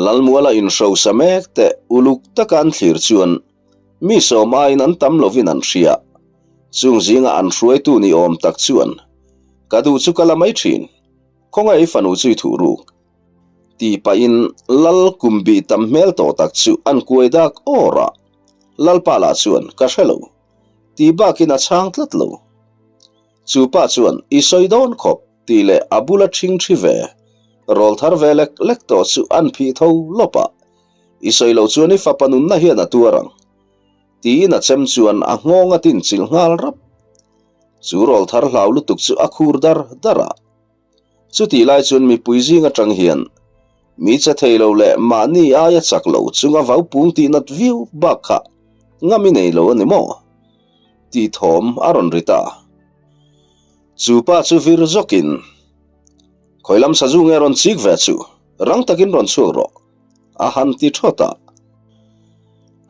Lalmuala inhrosa mek te uluk taka an thlir chuan Mi sawm aiin an tam lovin an hria. Chung zinga an hruaitu ni awm tak chuan, Ka duh chu ka la mai thin, khawngaih i fanu chu i thuh ruk? Tih pahin Lal kum bih tam hmel tawh tak chu an kuai dak awr a. Lalpa lah chuan, Ka hre lo. Tih bakin a chhang tlat lo. Chu pa chuan, I sawi dawn khawp, tih leh a bula ṭhing ṭhi ve, rawl thar ve lek lek tawh chu an phih tho lawp a. I sawi lo chuan i fapa nunna hian a tuar ang, tiin a chem chuan a nghawng a tin chilh nghal rap. Chu rawl thar hlau lutuk chu a khur dar dar a. Chutih lai chuan mipui zing atang hian mi che thei lo leh mahni aia chak lo chunga vau pung tih nat viau bak kha ngam i nei lo a ni maw? tih thawm a rawn ri ta. Chu pa chu vir zawkin, Khawi lam sazu nge rawn chik ve chu, rang takin rawn chhuak rawh. A han ti thawt a.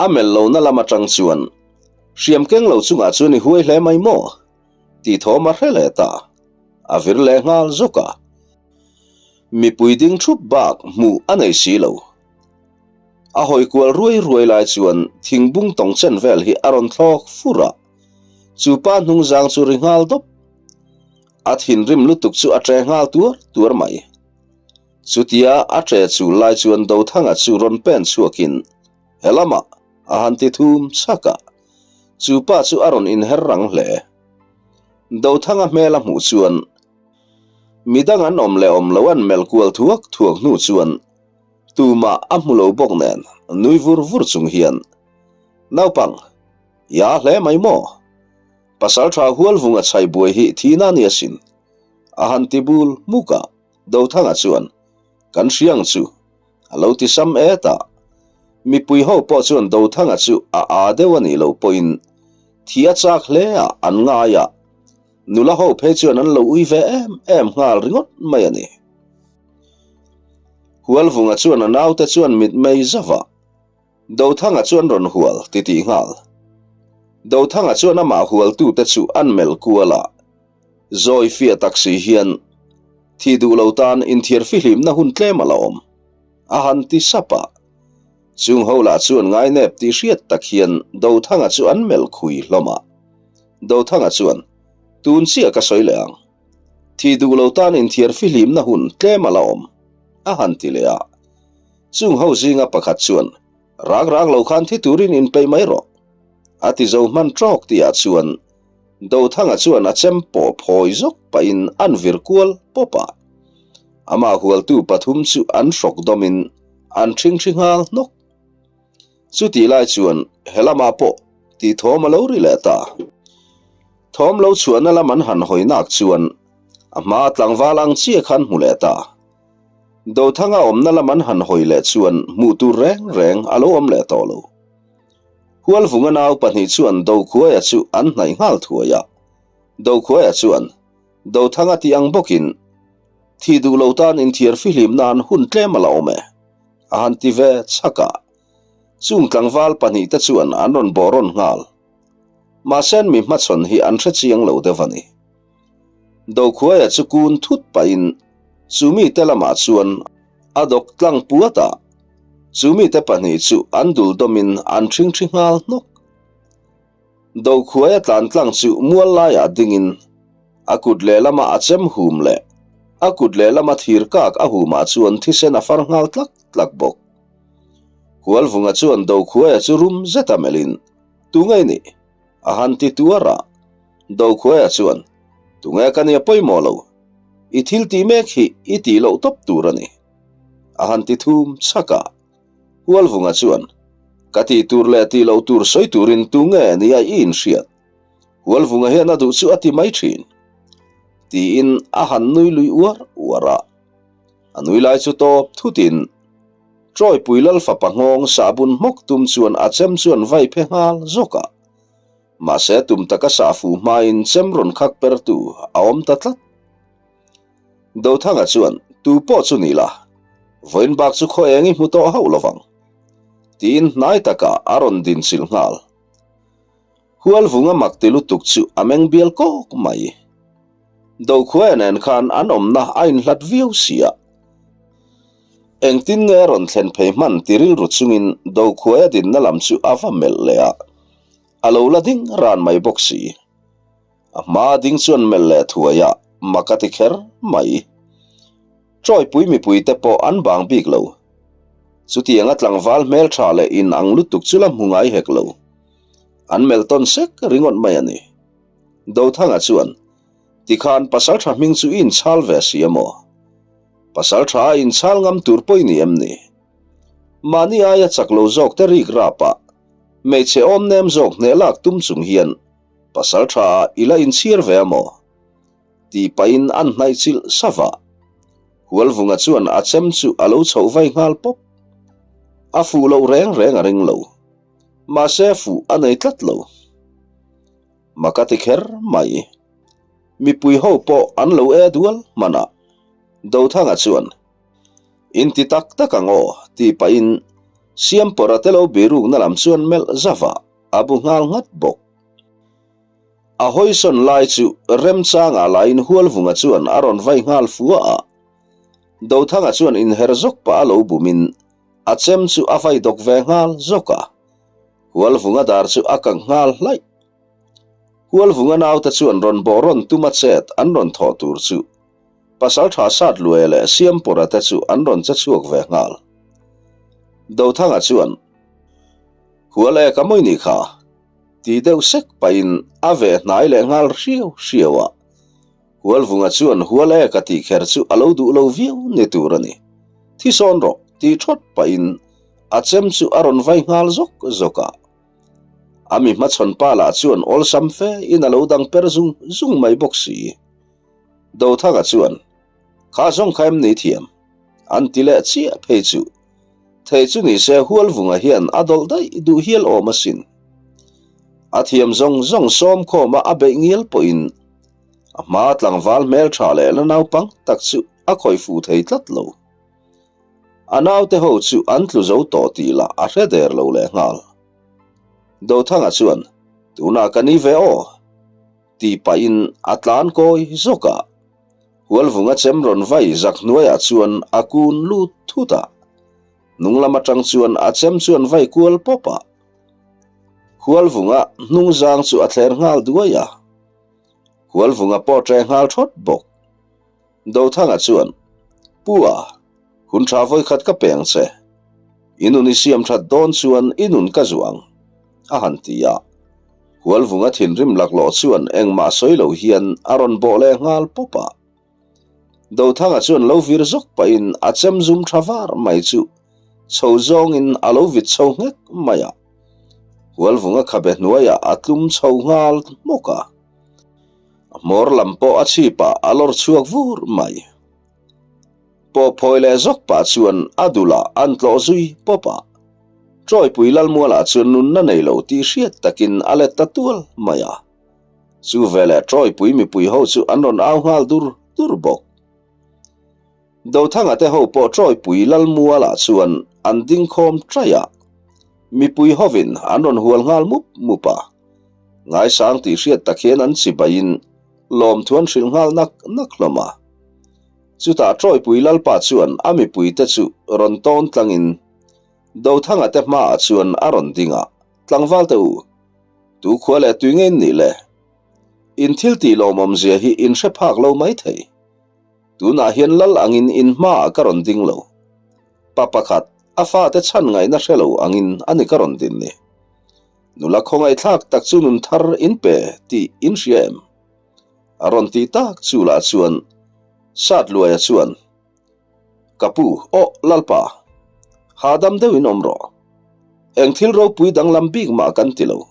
A melh lohna lam atang chuan, Hriam keng lo chungah chuan i huai hle mai maw? tih thawm a hre leh ta. A vir leh nghal zawk a. Mipui ding thup bak hmuh a nei si lo. A hawi kual ruai ruai lai chuan thingbung tawng chen vel hi a rawn thlawk fur a. Chu pa hnungzang chu ri nghal dawp. A thinrim lutuk chu a ṭe nghal tuar tuar mai. Chutia a ṭe chul lai chuan Dothanga chu rawn pen chhuakin he lamah a han ti thum chhak a, chu pa chu a rawn inher rang hle. Dothanga hmel a hmuh chuan midang an awm leh awm lo an melh kual thuak thuak hnu chuan tumah a hmu lo bawk nen nui vur vur chung hian, Naupang, i â hle mai maw? Pasalṭha Hualvunga chhaibuai hi thihna a ni asin, a han ti bul hmuk a. Dothanga chuan, Kan hriang chu a lo ti sam et a. Mipui ho pawh chuan Dothanga chu a â deuh a nih loh pawhin thi a chak hle a an ngai a, nula ho phei chuan an lo ui ve em em nghal ringawt mai a ni. Hualvunga chuan a naute chuan mitmei zauh a, Dothanga chuan rawn hual titih nghal. Dothanga chuan amah hualtute chu an melh kual a. Zawi fiah tak si hian, Thih duh lo tan inthiar fihlimna hun tlem a la awm, a han ti sap a. Chung ho lah chuan ngainep tih hriat tak hian Dothanga chu an melh khui hlawm a. Dothanga chuan, Tun chiah ka sawi leh ang. Thih duh lo tan inthiar fihlimna hun tlem a la awm, a han ti leh a. Chung ho zinga pakhat chuan, Rak rak lo khan thi turin inpeih mai rawh, a ti zo hman tawk tihah chuan Dothanga chuan a chem pawh phawi zawk pahin an vir kual pawp a. Amah hualtu pathum chu an hrawk dawmin an ṭhingṭhi nghal hnawk. Chutih lai chuan he lamah pawh tih thawm a lo ri leh ta. Thawm lo chhuahna lam an han hawi nak chuan a hma tlangval ang chiah khan hmu leh ta. Dothanga awmna lam an han hawi leh chuan hmuh tur reng reng a lo awm leh tawh lo. Hualvunga nau pahnih chuan Dokhuaia chu an hnaih nghal thuai a. Dokhuaia chuan, Dothanga tih ang bawkin, thih duh lo tan inthiar fihlim nan hun tlem a la awm e, a han ti ve chhak a. Chung tlangval pahnihte chuan an rawn bawh rawn nghal. Mahse mi hmachhawn hi an hre chiang lo deuh a ni. Dokhuaia chu kun thut pahin chu mite lamah chuan a dawk tlang puat a. Chu mite pahnih chu an dul dawmin an ṭhingṭhi nghal hnawk. Dokhuaia tlan tlang chu mual laiah dingin a kut lehlama a chem hum leh a kut lehlama thir kak a humah chuan thisen a far nghal tlak tlak bawk. Hualvunga chuan Dokhuaia chu rum zeta melhin, Tunge i nih? A han ti tuar a. Dokhuaia chuan, Tunge ka nia pawimawh lo. I thil tih mek hi i tih loh tawp tur a ni. A han ti thum chhak a. Hualvunga chuan, Ka tih tur leh tih loh tur sawi turin tu nge nia i inhriat? Hualvunga hian a duh chu a ti mai thin. Tiin a han nui lui uar uar a. A nui lai chu tawp thutin Trawipui Lal fapa nghawng sahbun hmawk tum chuan a chem chuan vai phe nghal zawk a. Mahse tum taka sah fuh hmain chem rawn khak pertu a awm ta tlat. Dothanga chuan, Tu pawh chu ni la, vawiin bak chu khaw eng i hmu tawh hauh lovang, tiin hnai takah a rawn din chilh nghal. Hualvunga mak ti lutuk chu a meng bial kawk mai. Dokhuaia nen khan an awmna a inhlat viau si a. Engtin nge a rawn thlen phei hman ti rilru chungin Dokhuaia dinna lam chu a va melh leh a, a lo la ding ran mai bawk si. A hma ding chuan melh leh thuai a, mak a ti kher mai. Tawipui mipuite pawh an bang bik lo. Chutianga tlangval hmeltha leh in ang lutuk chu la hmu ngai hek lo. An melh tawn sek ringawt mai a ni. Dothanga chuan, Tikhan pasaltha hming chu i inchhal ve si a maw? Pasaltha a inchhal ngam tur pawh i ni em ni? Mahni aia chak lo zawk te rik rap a, hmeichhe awm nem zawk hneh lak tum chung hian Pasal tha ah i la inchhir ve a maw? Tih pahin an hnaih chilh sava a. Hualvunga chuan a chem chu a lo chhoh vai nghal pawp. A fuh loh reng reng a ring lo. Mahse fuh a nei tlat lo. Mak a ti kher mai. Mipui ho pawh an lo e dual hman a. Dothanga chuan, In ti tak tak ang aw, tih pahin Siampawrha te lo birukna lam chuan melh zava. A bu nghal nghat bawk. A hawisawn lai chu remchangah lain Hualvunga chuan a rawn vai nghal fua a. Dothanga chuan inher zawk pah a lo bumin a chem chu a vai dawk ve nghal zawk a. Hualvunga dar chu a kang nghal hlaih. Hualvunga naute chuan rawn bawh rawn tum a chet an rawn thawh tur chu Pasaltha Satluaia leh Siampawra te chu an rawn che chhuak ve nghal. Dothanga chuan. Hual e ka mawi nih kha, ti deuh sek pahin a veh hnai leh nghal hriau hriau a. Hualvunga chuan hual e ka tih kher chu a lo duh lo viau ni tur a ni. Thi sawn rawh, ti thawt pahin a chem chu a rawn vai nghal zawk zawk a. A mi hmachhawn pa lah chuan awlsam fe in a lo dang per zung zung mai bawk si. Dothanga chuan, Kha zawng kha em ni thiam? An ti leh chiah phei chu. Thei chu ni se Hualvunga hian a dawlh daih duh hial awm asin. A thiam zawng zawng sawmkhawma a beih ngial pawhin a hma tlangval hmeltha leh la naupang tak chu a khawih fuh thei tlat lo. A naute ho chu an tlu zo tawh tih lah a hre der lo lehnghal. Dothanga chuan, Tunah ka ni ve aw. Tih pahin a tlan kawi zawk a. Hualvunga chem rawn vai zak hnuaiah chuan a kun lut thut a. Hnung lam atang chuan a chem chuan vai kual pawp a. Hualvunga hnung zang chu a thler nghal duai a. Hualvunga pawh ṭe nghal ṭhawt bawk. Dothanga chuan, Pu a, hun ṭha vawikhat ka pe ang che. I nun i siam ṭhat dawn chuan i nun ka zuah ang, a han ti a. Hualvunga thinrim laklawh chuan engmah sawi lo hian a rawn bawh leh nghal pawp a. Dothanga chuan lo vir zawk pahin a chem zum ṭha var mai chu chho zawngin a lo vit chho nghek mai a. Hualvunga khabe hnuaiah a tlum chho nghal hmawk a. A hmawr lam pawh a chhipah a lawr chhuak vur mai. Pawh phawi leh zawk pah chuan a dulah an tlawh zui pawp a. Tawipui Lalmualah chuan nunna nei lo tih hriat takin a let ta tual mai a. Chu veleh Tawipui mipui ho chu an rawn au nghal dur dur bawk. Dothanga te ho pawh Tawipui Lalmualah chuan an ding khawm ṭaih a. Mipui hovin an rawn hual nghal mup mup a. Ngaisang tih hriat tak hian an chibaiin lawmthu an hrilh nghal nak nak hlawm a. Chutah Tawipui Lalpa chuan a mipuite chu rawn tawn tlangin Dothanga te hmaah chuan a rawn ding a, Tlangval te u, tu khua leh tui nge in nih le? In thil tih lawmawmzia hi in hre phak lo mai thei. Tunah hian lal angin in hmaah ka rawn ding lo. Pa pakhat, a fate chhan ngaihna hre lo angin a ni ka rawn din ni. Nula khawngaihthlak tak chu nun thar in pe tih in hria em? A rawn tih tak chu lah chuan Satluaia chuan, Ka pu, aw Lalpa, hahdam deuhin awm rawh. Eng thil ropui danglam bik mah kan ti lo.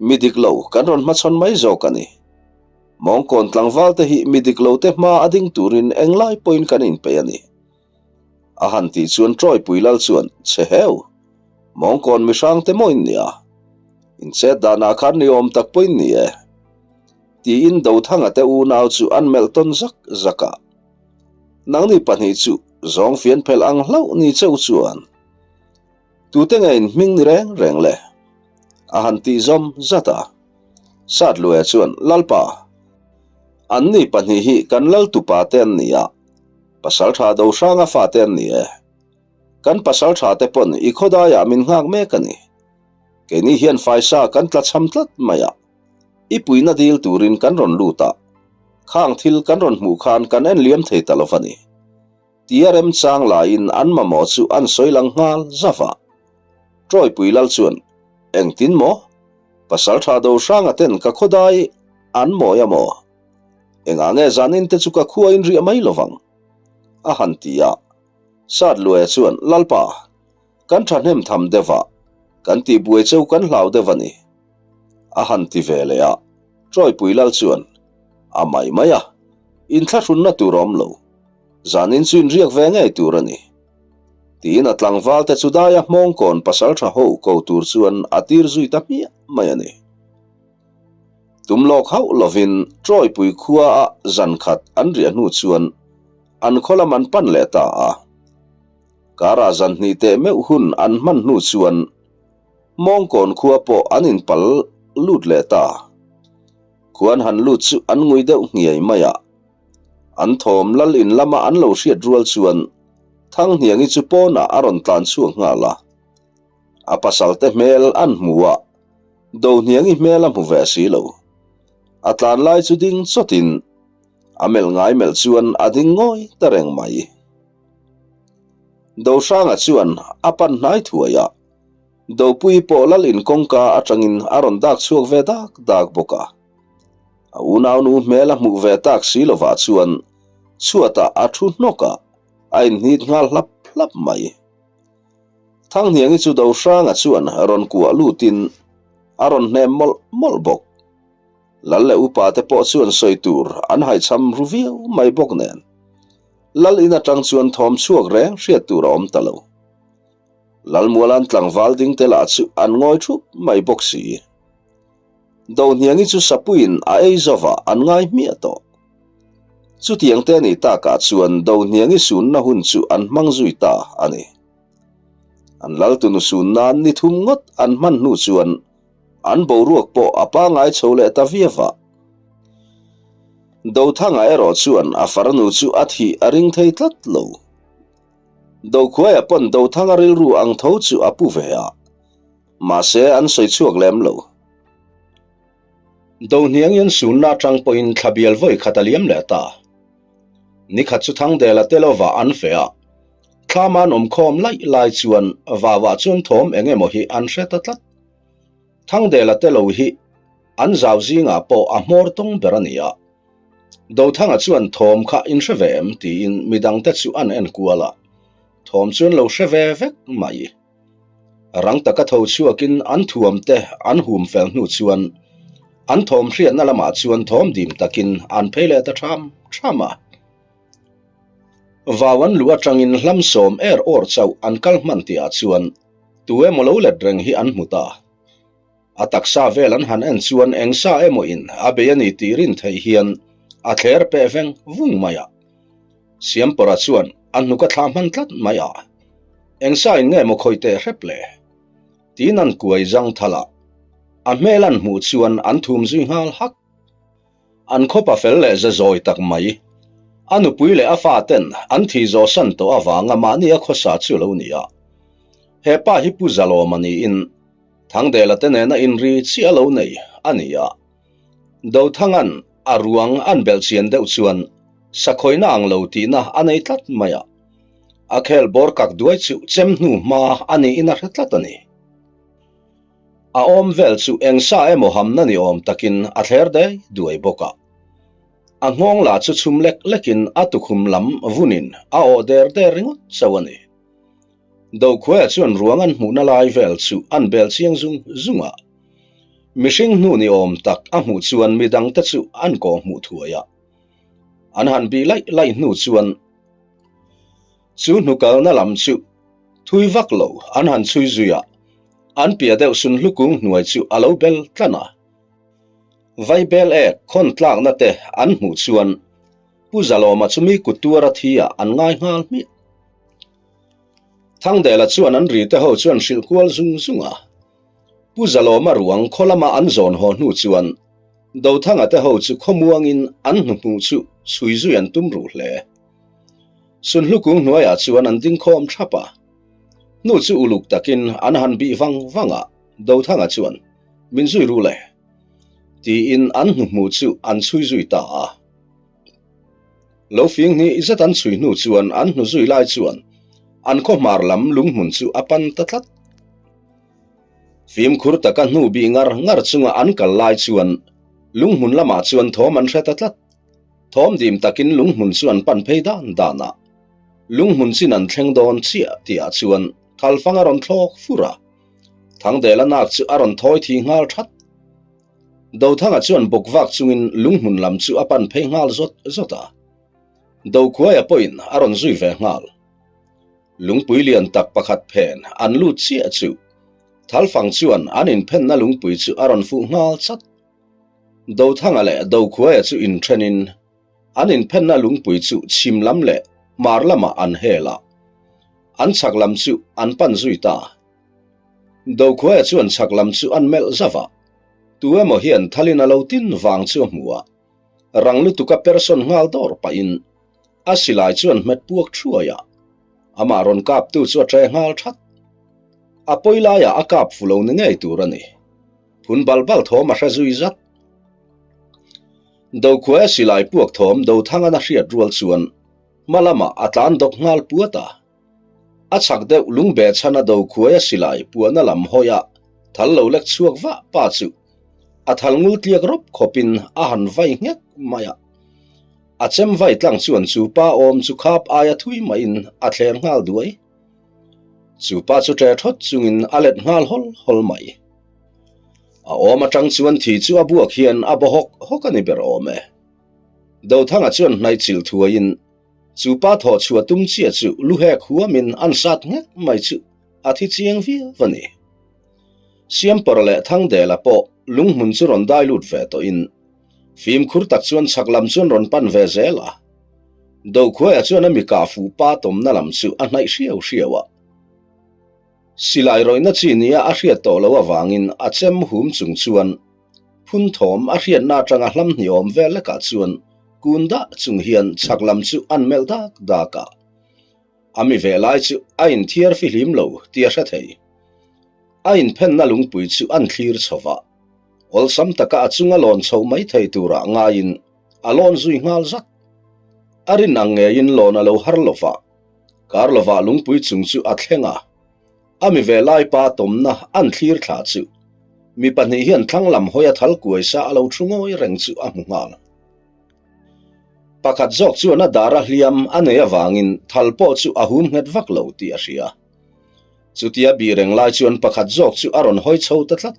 Mi dik lo kan rawn hmachhawn mai zawk a ni. Mawngkawn tlangval te hi mi dik lo te hma a ding turin englai pawhin kan inpeih a ni. A han tih chuan Tawipui Lal chuan, Che heu! Mawngkawn mihrang te maw in nia? In chet danah khan ni awm tak pawhin ni e. Tiin Dothanga te unau chu an melh tawn zak zak a. Nangni pahnih chu zawng fian phelh ang hlauh ni cheu chuan tute nge in hming ni reng reng le? A han tih zawm zat a. Satluaia chuan, Lalpa, anni pahnih hi kan Laltupa te an ni a, Pasaltha Dohranga fate an ni e. Kan pasaltha te pawn i khawdaiah min nghak mek a ni. Keini hian faisa kan tla chham tlat mai a, i puihna dil turin kan rawn lut a, khang thil kan rawn hmuh khan kan en liam thei ta lo va ni. Tia remchang laiin an mamawh chu an sawi lang nghal zauh a. Tawipui lal chuan, Engtin maw? Pasaltha Dohranga ten ka khawdai an mawi a maw? Engah nge zanin te chu ka khua in riah mai lo vang? A han ti a. Satluaia chuan, Lalpa, kan thahnem tham deuh a, kan tihbuai cheu kan hlau deuh a ni. A han ti ve leh a. Tawipui lal chuan, A mai mai a, inthlahrunna tur a awm lo. Zanin chu inriak ve ngei tur a ni. Tiin a tlangval te chu daia hmawngkawn pasaltha ho ko tur chuan a tir zui ta hmiah mai a ni. Tum lawk hauh lovin Tawipui khua ah zan khat an riah hnu chuan an khaw lam an pan leh ta a. Karah zan hnih teh meuh hun an hman hnu chuan Hmawngkawn khua pawh an inpal lut leh ta. Khua an han lut chu an ngui deuh nghiai mai a. An thawm lal in lama an lo hriat rual chuan Thanghniangi chu pawnah a rawn tlan chhuak nghal a. A pasalte hmel an hmu a, Dohniangi hmel a hmu ve si lo. A tlan lai chu ding chawtin a melh ngai melh chuan a ding ngawi ta reng mai. Dohranga chuan a pan hnai thuai a, Dopui pawh lal in kawngka atangin a rawn dak chhuak ve dak dak bawk a. A unaunu hmel a hmuh ve tak si lovah chuan chhuatah a thu hnawk a, a inhnit nghal hlap hlap mai. Thanghniangi chu Dohranga chuan rawn kuah lutin a rawn hnem mawlh mawlh bawk. Lal leh upa te pawh chuan sawi tur an haihchham ru viau mai bawk nen. Lal in atang chuan thawm chhuak reng hriat tur a awm ta lo. Lalmualan tlangval ding te lah chu an ngawi thup mai bawk si. Dohniangi chu sapuiin a ei zova an ngai hmiah tawh. Chutiang te ni takah chuan Dohniangi sunna hun chu an hmang zui ta a ni. An laltunu sun nan ni thum ngawt an hman hnu chuan an boruak pawh a pangai chho leh ta viau a. Dothanga erawh chuan a farnu chu a thih a ring thei tlat lo. Dokhuaia pawn Dothanga rilru ang tho chu a pu ve a, mahse an sawi chhuak lem lo. Dohniangin sunna atang pawhin thlabial vawi khat a liam leh ta. Nikhat chu Thangdela te lova an feh a, thlama an awm khawm laih lai chuan vauah chuan thawm eng emaw hi an hre ta tlat. Thangdela te lo hi an zau zingah pawh a hmawr tawng ber a ni a. Dothanga chuan thawm kha in hre ve em tiin midangte chu an en kual a, thawm chu an lo hre ve vek mai. Rang taka tho chhuakin an thuam te an hum fel hnu chuan an thawm hriatna lamah chuan thawm dim takin an phei leh ta tham tham a. Vau an luh atangin hlam sawm er awr chauh an kal hman tihah chuan tu emaw lo let reng hi an hmu ta. A taksa vel an han en chuan eng sa emaw in a bei a ni tih rin theih hian a thler peh veng vung mai a. Siampawra chuan a hnuk a thlah hman tlat mai a, Eng sa in nge maw khawih teh hrep le? Tiin an kuai zang thal a, a hmel an hmuh chuan an thum zui nghal hak. An khawpa fel leh ze zawi tak mai. A nupui leh a fa ten an thih zawh san tawh avanga mahni a khawsa chu lo ni a. He pa hi Pu Zalawma niin Thangdela te nena inri chiah lo nei a ni a. Dothanga'n a ruang an belh chian deuh chuan sakhawina ang lo tihna a nei tlat mai a. A khel bawr kak duai chu chem hnu hma a niin a hre tlat a ni. A awm vel chu eng sa emaw hamna ni awm takin a thler dai duai bawk a. A nghawng lah chu chhum lek lekin a tukhum lam vunin a awh der der ringawt chauh a ni. Dokhuaia chuan ruang an hmuhna lai vel chu an bel chiang zung zung a. Mihring hnu ni awm tak a hmuh chuan midangte chu an kawh hmuh thuai a. An han bih laih laih hnu chuan chu hnukalna lam chu thui vak lo an han chhui zui a. An piah deuh sunhlu kung hnuai chu a lo bel tlan a. Vaibel ek khawn tlakna te an hmuh chuan Pu Zalawma chu mi kut tuara thi ah an ngai nghal hmiah. Thangdela chuan an ri te ho chuan hrilh kual zung zung a. Pu Zalawma ruang khaw lama an zawn haw hnu chuan Dothanga te ho chu khawmuangin an hnuhmuh chu chhui zui an tum ruh hle. Sunhlu kung hnuaiah chuan an ding khawm thap a. Hnu chu uluk takin an han bih vang vang a, Dothanga chuan, Min zui ru le. Tiin an hnuhmuh chu an chhui zui ta a. Lo fing hnih zet an chhui hnu chuan an hnu zui lai chuan an khaw hmar lam lunghmun chu a pan ta tlat. Fimkhur taka hnu bih ngar ngar chunga an kal lai chuan lunghmun lamah chuan thawm an hre ta tlat. Thawm dim takin lunghmun chu an pan phei dan dan a. Lunghmun chin an thleng dawn chiah tihah chuan thalfang a rawn thlawk fur a. Thangdela nak chu a rawn thawi thi nghal that. Dothanga chuan bawk vak chungin lunghmun lam chu a pan phei nghal zawt zawt a. Dokhuaia pawhin a rawn zui ve nghal. Lungpui lian tak pakhat phen an lut chiah chu Thalfang chuan an inphenna lungpui chu a rawn fuh nghal chat. Dothanga leh Dokhuaia chu inthenin an inphenna lungpui chu chhim lam leh hmar lamah an hel a, an chhak lam chu an pan zui ta. Dokhuaia chuan chhak lam chu an melh zauh a, tu emaw hian thalin a lo tin vang chu a hmu a, rang lutuka person nghal dawr pahin a silai chuan hmet puak thuai a, amah rawn kaptu chu a ṭe nghal that. A pawi laiah a kap fu lo ni ngei tur a ni. Phun bal bal thawm a hre zui zat. Dokhuaia silai puak thawm Dothangan a hriat rual chuan hma lamah a tlan dawk nghal puat a. A chhak deuh lungbeh chhana Dokhuaia silai puahna lam hawi a thal lo lek chhuak vah pa chu a thal ngul tliak rawp khawpin a han vai nghek mai a. A chem vai tlang chuan chu pa awm chu khap aia thui maiin a thler nghal duai. Chu pa chu ṭe thawt chungin a let nghal hawl hawl mai. A awm atang chuan thi chu a buak hian a baw hawk hawk a ni ber awm e. Dothanga chuan hnaih chilh thuaiin chu pa thawh chhuah tum chiah chu lu hek huamin an sat nghek mai chu a thi chiang viau a ni. Siampawr leh Thangdela pawh lunghmun chu rawn dai lut ve tawhin fimkhur tak chuan chhak lam chuan rawn pan ve zel a. Dokhuaia chuan a mi kah fuh pa tawmna lam chu a hnaih hriau hriau a. Silai rawihna chi nia a hriat tawh loh avangin a chem hum chung chuan phun thawm a hriatna atanga hlam hniawm vel lekah chuan kun dah chung hian chhak lam chu an melh dak dak a. A mi ve lai chu a inthiar fihlim lo tih a hre thei. A inphenna lungpui chu an thlir chho va, awlsam taka a chunga lawn chhoh mai thei turah ngaiin a lawn zui nghal zat. A rin ang ngeiin lawn a lo har lo va. Kar lovah lungpui chung chu a thleng a, a mi ve lai pa tawmna an thlir thla chu mi pahnih hian thlang lam hawi a thal kuai sa a lo thu ngawi reng chu a hmu nghal. Pakhat zawk chuan a dar a hliam a nei avangin thal pawh chu a hum nghet vak lo tih a hria. Chutia bih reng lai chuan pakhat zawk chu a rawn hawi chho ta tlat.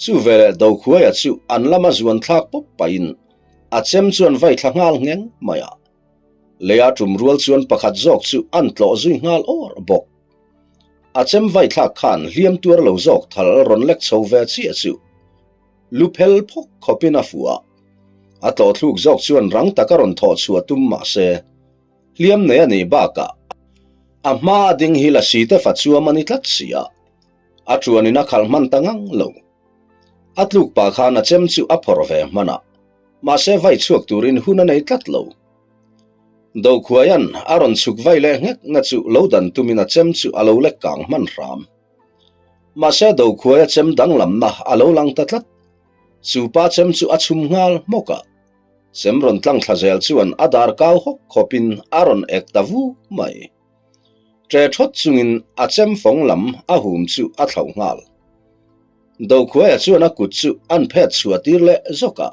Chu veleh Dokhuaia chu an lama zuan thlak pawp pahin a chem chuan vai thla nghal ngheng mai a. Leia tum rual chuan pakhat zawk chu an tlawh zui nghal awr bawk. A chem vai thlak khan hliam tuar lo zawk thal rawn lek chho ve chiah chu lu phel phawk khawpin a fuh a. A tlawh thluk zawk chuan rang taka rawn thawh chhuah tum mah se hliam nei a nih bakah a hma a ding hi lasi te fa chuam a ni tlat si a, a tuanin a khalh hman ta ngang lo. A tluk pah khan a chem chu a phawrh ve hman a. Mahse vai chhuak turin hun a nei tlat lo. Dokhuaia'n a rawn chhuk vai leh nghek na chu lo dan tumin a chem chu a lo lek kang hman hram. Mahse Dokhuaia chem danglamna a lo lang ta tlat. Chu pa chem chu a chhum nghal hmawk a. Chem rawn tlang thla zel chuan a dar kau hawk khawpin a rawn ek ta vu mai. Ṭe ṭhawt chungin a chem fawng lam a hum chu a thlauh nghal. Dokhuaia chuan a kut chu an phet chhuah tir leh zawk a,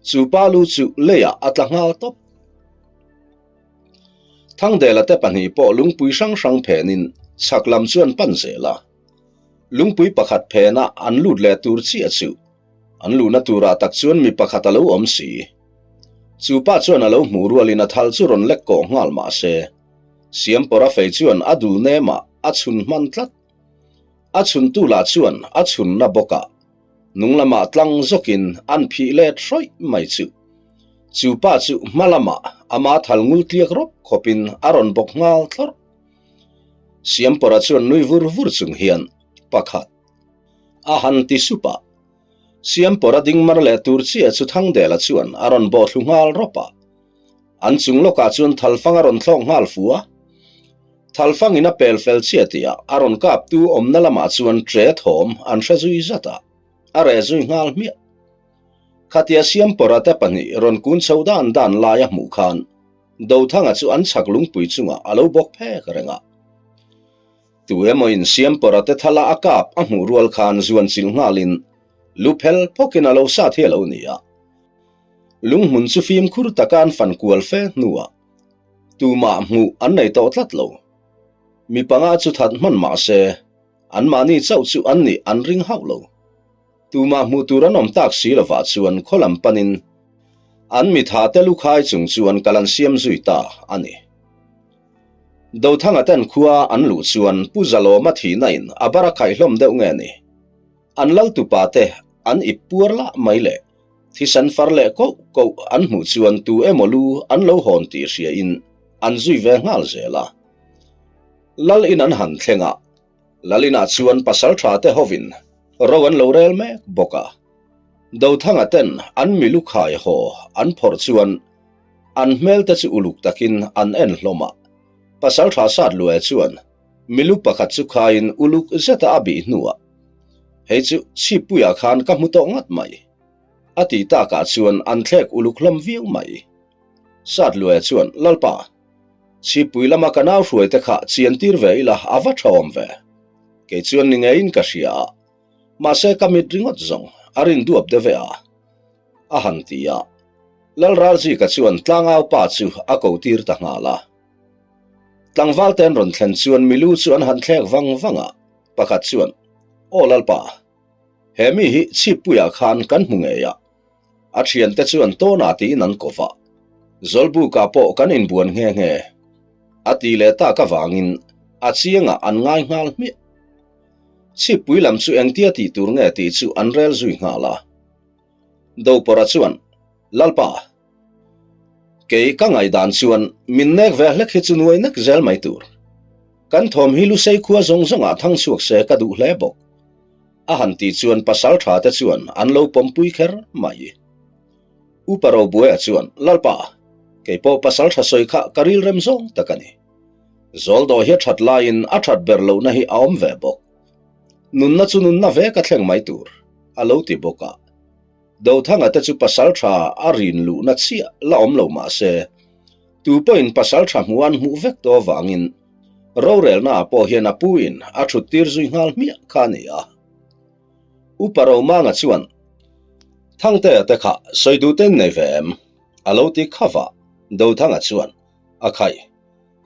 chu pa lu chu leiah a tla nghal tawp. Thangdela te pahnih pawh lungpui hrang hrang phenin chhak lam chu an pan zel a. Lungpui pakhat phena an lut leh tur chiah chu an luhna turah tak chuan mi pakhat a lo awm si. Chu pa chuan a lo hmuh rualin a thal chu rawn lek kawh nghal mah se, Siampawra fei chuan a dul nemah a chhun hman tlat. A chhuntu lah chuan a chhunna bawk a, hnung lamah tlang zawkin an phih let hrawih mai chu. Chu pa chu hma lamah ama thal ngul tliak rawp khawpin a rawn bawk nghal thlawrh. Siampawra chuan nui vur vur chung hian, Pakhat. A han ti sup a. Siampawra ding mar leh tur chiah chu Thangdela chuan a rawn bawh thlu nghal rawp a. An chung lawkah chuan thalfang a rawn thlawk nghal fu a. Thalfangin a pel fel chiah tihah a rawn kaptu awmna lamah chuan ṭe thawm an hre zui zat a, a reh zui nghal hmiah. Khatia Siampawra te pahnih rawn kun chho dan dan lai a hmuh khan Dothanga chu an chhak lungpui chungah a lo bawk phek reng a. Tu emawin Siampawra te thala a kap a hmuh rual khan zuan chilh nghalin lu phel phawkin a lo sat hi a lo ni a. Lunghmun chu fimkhur taka an fan kual fe hnuah tumah hmuh an nei tawh tlat lo. Mi panga chu that hman mah se, anmahni chauh chu an nih an ring hauh lo. Tumah hmuh tur an awm tak si lovah chuan khaw lam panin an mitha te lukhai chung chuan kal an siam zui ta a ni. Dothanga ten khua an luh chuan Pu Zalawma thihna in a bar a khaih hlawm deuh nge ni? An lal tupa te an ip puar lah mai le. Thisen far leh koh koh an hmuh chuan tu emaw lu an lo hawn tih hria in an zui ve nghal zel a. Lal in an han thleng a, Lal inah chuan pasal tha te hovin ro an lo rel mek bawk a. Dothanga ten an milu khai haw an phawrh chuan an hmel te chu uluk takin an en hlawm a. Pasal tha sat luai chuan milu pakhat chu khaiin uluk zeta a bih hnuah, Hei chu chhippuiah khan ka hmu tawh ngat mai. A ti takah chuan an thlek uluk hlawm viau mai. Satluaia chuan, Lalpa, chhippui lama ka nau hruai te kha chian tir ve ila a va tha awm ve. Kei chuan ni ngeiin ka hria a, mahse ka mit ringawt zawng a rin duap deuh ve a, a han ti a. Lalralzika chuan tlangau pa chu a ko tir ta nghal a. Tlangval te an rawn thlen chuan milu chu an han thlek vang vang a, pakhat chuan, Aw Lalpa, he mi hi chhippuiah khan kan hmu ngei a, a thiante chuan tawnah tiin an ko va, Zawlbukah pawh kan inbuan nghe nghe, a ti leh tak avangin a chiangah an ngai nghal hmiah. Chhippui lam chu engtia tih tur nge tih chu an rel zui nghal a. Dopawrha chuan, Lalpa, kei ka ngaihdan chuan min nek ve hlek hi chu nuai nek zel mai tur. Kan thawm hi Lusei khua zawng zawngah thang chhuak se ka duh hle bawk. A han tih chuan pasal tha te chuan an lo pawmpui kher mai. Upa Robuaia chuan, Lalpa, kei pawh pasal tha sawi kha ka rilrem zawng tak a ni. Zawldawh hi a that laiin a that ber lohna hi a awm ve bawk. Nunna chu nunna ve ka thleng mai tur, a lo ti bawk a. Dothanga te chu pasal tha a rin luhna chiah la awm lo mah se, tu pawhin pasal tha hmuh an hmuh vek tawh avangin rorelna ah pawh hian a pu in a thut tir zui nghal hmiah kha a ni a. Upa Romanga chuan, Thangtea te kha sawi duh ten nei ve em? a lo ti khava. Dothanga chuan, A khai,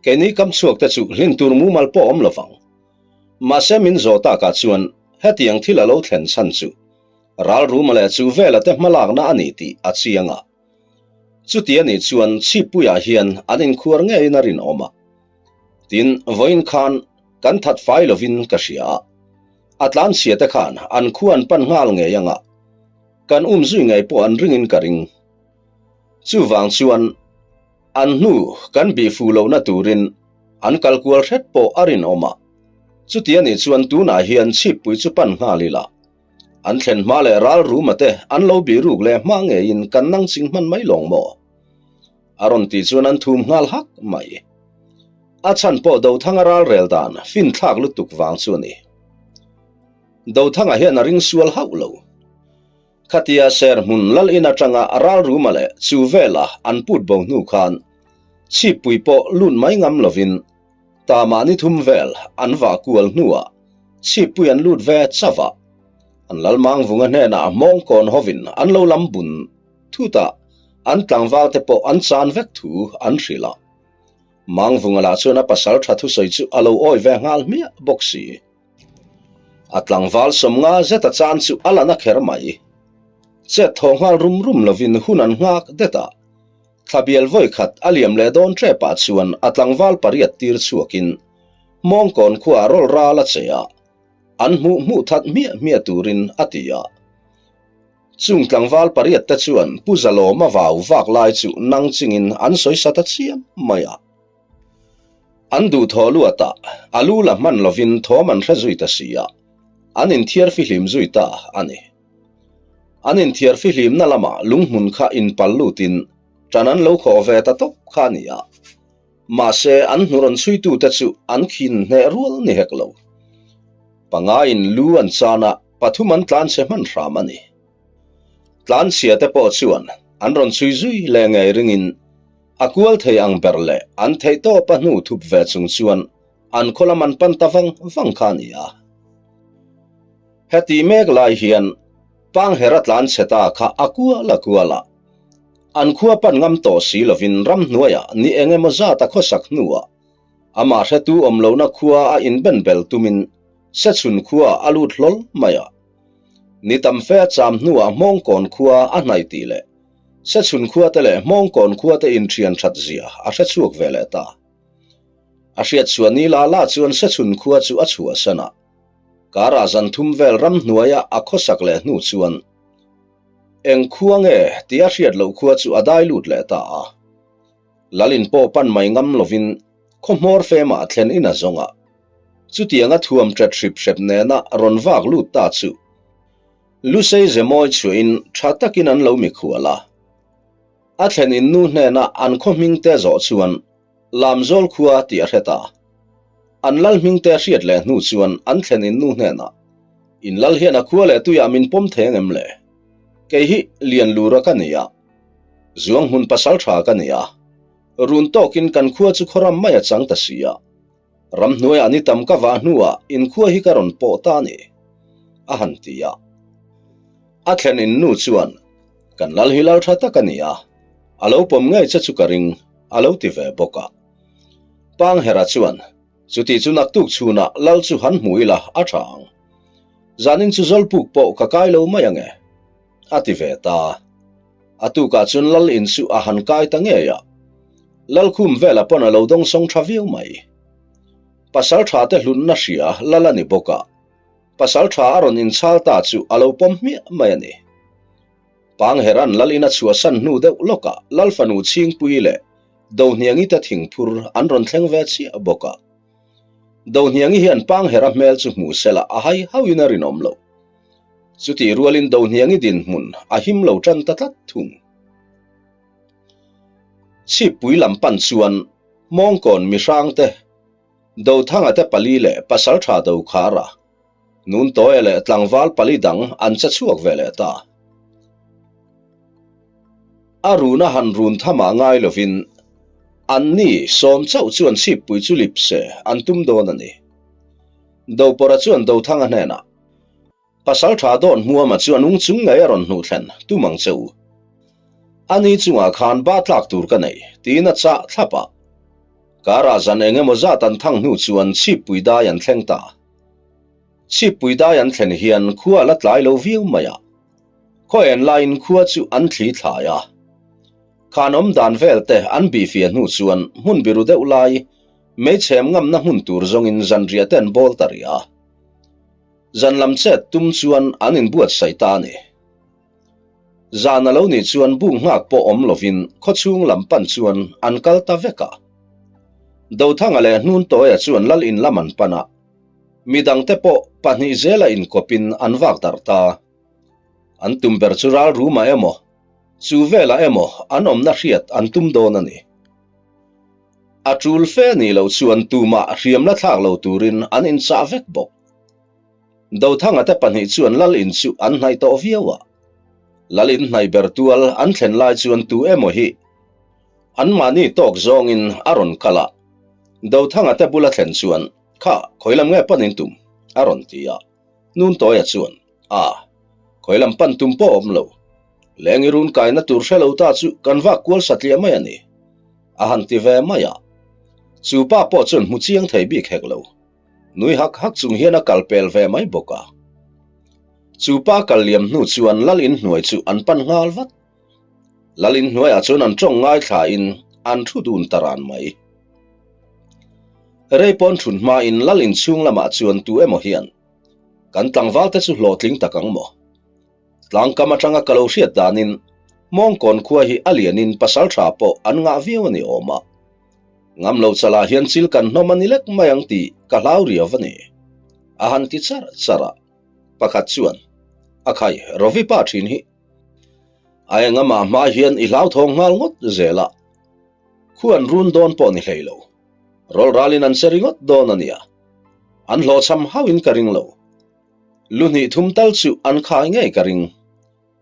keini kam chhuak te chu hlin tur mumal pawh awm lovang. Mahse min zawh takah chuan hetiang thil a lo thlen chhan chu Ralruma leh chu vela te hmalakna a ni tih a chiang a. Chuti a nih chuan Chhippuiah hian an inkhuar ngeiin a rinawm a. Tin, vawiin khan kan that fai lovin ka hria a. A tlanchhia te khan an khua an pan nghal ngei anga kan umzui ngei pawh an ringin ka ring. Chuvang chuan An hnu kan bih fuh lohna turin an kal kual hret pawh a rinawm a, chuti a nih chuan tunah hian chhippui chu pan nghal ila, an thlen hma leh ral ruma te an lo bih ruk leh hma ngeiin kan nang ching hman mai lawng maw? A rawn tih chuan an thum nghal hak mai. A chhan pawh Dothanga ral rel dan finthlak lutuk vang chu a ni. Dothanga hian a ring sual hauh lo. Khatia Serhmun lal in atanga Ralruma leh Chuvela an put bo hnu khan chhippui pawh lut mai ngam lovin ta mahni thum vel an vah kual hnuah chhippui an lut ve chauh a, an Lalmangvunga hnenah hmawngkawn hovin an lo lam bun thut a, an tlangval te pawh an chan vek thu an hrilh a. Mangvunga lah chuan a pasal tha thusawi chu a lo awi ve nghal hmiah bawk si. A tlangval sawmnga zeta chan chu a la na kher mai. Chet thaw nghal rum rum lovin hun an nghak det a. Thlabial vawi khat a liam leh dawn ṭepah chuan a tlangval pariat tir chhuakin Hmawngkawn khuaah rawlh ral a che a. An hmuh hmuh that hmiah hmiah turin a ti a. Chung tlangval pariatte chuan Pu Zalawma vau vak lai chu nang chingin an sawi sa ta chiam mai a. An duhthawh luat a, a lu la hman lovin thawm an hre zui ta si a, an inthiar fihlim zui ta a ni. An inthiar fihlimna lamah lunghmun kha inpal lutin ṭan an lo khawh ve ta tawp kha a ni a. Mahse, an hnu rawn chhuitute chu an khin hneh rual ni hek lo. Pangaiin lu an chan a, pathum an tlanchhe hman hram a ni. Tlanchhia te pawh chuan an rawn chhui zui leh ngei ringin a kual thei ang ber leh an theih tawp a hnu thup ve chung chuan an khaw lam an pan ta vang vang kha a ni a. Heti mek lai hian Panghera tlanchhe ta kha a kual a kual a. An khua pan ngam tawh si lovin ramhnuaiah ni eng emaw zat a khawsak hnuah amah hretu awm lohna khua a inben bel tumin Sechhun khua a lut hlawl mai a. Ni tam fe a cham hnuah Hmawngkawn khua a hnaih tih leh Sechhun khua te leh Hmawngkawn khua te inthian that zia a hre chhuak ve leh ta. A hriat chhuah ni la la chuan Sechhun khua chu a chhuahsan a. Karah zan thum vel ramhnuaia a khawsak leh hnu chuan Eng khua nge tih a hriat loh khua chu a dai lut leh ta a. Lalin pawh pan mai ngam lovin khaw hmawr femah thlen in a zawng a. Chutianga thuam ṭet hrip hrep nena rawn vak lut ta chu Lusei ze mawi chhuahin ṭha takin an lo mikhual a. A thlen in nu hnena an khaw hming te zawh chuan Lamzawl khua tih a hre ta. An lal hming te hriat leh hnu chuan an thlen in nu hnenah, In lal hian a khua leh tuiah min pawm thei ang em le? Kei hi Lianlura ka ni a, Zuang hmun pasal tha ka ni a, run tawkin kan khua chu khawram mai a chang ta si a, ramhnuaiah ni tam ka vah hnuah in khua hi ka rawn pawh ta a ni, a han ti a. A thlen in nu chuan, Kan lal hi lal tha tak a ni a, a lo pawm ngei che chu ka ring, a lo ti ve bawk a. Panghera chuan, Chuti chu naktuk chhunah lal chu han hmu ila a tha ang. Zanin chu Zawlpuk pawh ka kai lo mai ange, a ti ve ta. A tukah chuan lal in chu a han kai ta ngei a. Lalkhum vela pawn a lo dawngsawng tha viau mai. Pasal tha te hlunna hria lal a ni bawk a, pasal tha a rawn inchhal ta chu a lo pawm hmiah mai a ni. Pangheran lal in a chhuahsan hnu deuh lawkah lal fanu Chhingpui leh Dohniangi te thingphur an rawn thleng ve chiah bawk a. Dohniangi hian Panghera hmel chu hmu sela a hai hauhin a rinawm lo. Chutih rualin Dohniangi dinhmun a him lo tan ta tlat thung. Chhippui lam pan chuan Mawngkawn mihrangte Dothanga te pali leh Pasaltha Dokhara Nuntawi leh tlangval pali dang an che chhuak ve leh ta. A runa han run thamah ngai lovin anni sawm chauh chuan chhippui chu lip se an tum dawn a ni. Dopawrha chuan Dothanga hnenah, Pasal tha dawn hmuama chu a nung chung ngei a rawn hnuh thlen tum ang che u. Ani chungah khan ba tlak tur ka nei, tiin a chah thlap a. Karah zan eng emaw zat an thang hnu chuan chhippui dai an thleng ta. Chhippui dai an thlen hian khua a la tlai lo viau mai a. Khaw en laiin khua chu an thli thlai a. Khan awm dan vel te an bihfiah hnu chuan hmun biru deuh lai meichhem ngamna hmun tur zawngin zanriah te an bawl ta rih a. Zan lam chet tum chuan an inbuatsaih ta a ni. Zan a lo nih chuan buk nghak pawh awm lovin khawchhung lam pan chuan an kal ta vek a. Dothanga leh Hnuntawia chuan lal in lam an pan a, midangte pawh pahnih zela inkawpin an vak darh ta. An tum ber chu ral rumah emaw, chu velah emaw an awmna hriat an tum dawn a ni. A tul fe nih loh chuan tumah hriamna thlak lo turin an inchah vek bawk. Dothanga te pahnih chuan lal in chu an hnaih tawh viau a. Lal in hnaih ber tual an thlen lai chuan tu emaw hi anmahni tawk zawngin a rawn kal a. Dothanga te bula thlen chuan, Kha, khawi lam nge pan in tum? a rawn ti a. Nuntawia chuan, A, khawi lam pan tum pawh awm lo. Leng i run kaina tur hre lo ta chu kan vak kual satliah mai a ni, a han ti ve mai a. Chu pa pawh chuan hmu chiang thei bik hek lo. Nui hak hak chung hian a kal pel ve mai bawk a. Chu pa kal liam hnu chuan lal in hnuai chu an pan nghal vat. Lal in hnuaiah chuan an tawng ngaithla in an thu dun ta ran mai. Rei pawn thun hma in lal in chhung lamah chuan tu emaw hian. Kan tlangval te chu hlawhtling tak ang maw? Tlangkam atanga ka lo hriat danin Hmawngkawn khua hi a lianin pasaltha pawh an ngah viau a ni awm a. Ngam lo chalah hian chil kan hnawm a ni lek mai ang tih ka hlau riau a ni. A han ti char char a. Pakhat chuan, A khai, Rovi pa thin hi. A engamah hma hian i hlauthawng nghal ngawt zel a. Khu an run dawn pawh ni hlei lo. Rawl ralin an che ringawt dawn a nia. An hlawhchham hauhin ka ring lo. Lu hnih thum tal chu an khai ngei ka ring.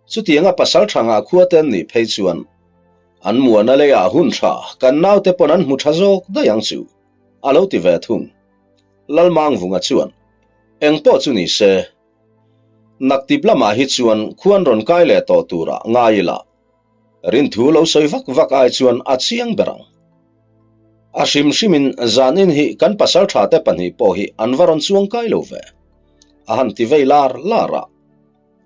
Chutianga pasal tha ngah khua te an nih phei chuan an muana leiah hun tha kan naute pawn an hmu tha zawk daih ang chu, a lo ti ve thung. Lalmangvunga chuan, Eng pawh chu ni se, naktip lamah hi chuan khuan rawn kai leh tawh turah ngai ila, Rinthu lo sawi vak vak ai chuan a chiang ber ang. A hrim hrimin zanin hi kan pasaltha te pahnih pawh hi an va rawn chuang kai lo ve. A han ti vei lar lar a.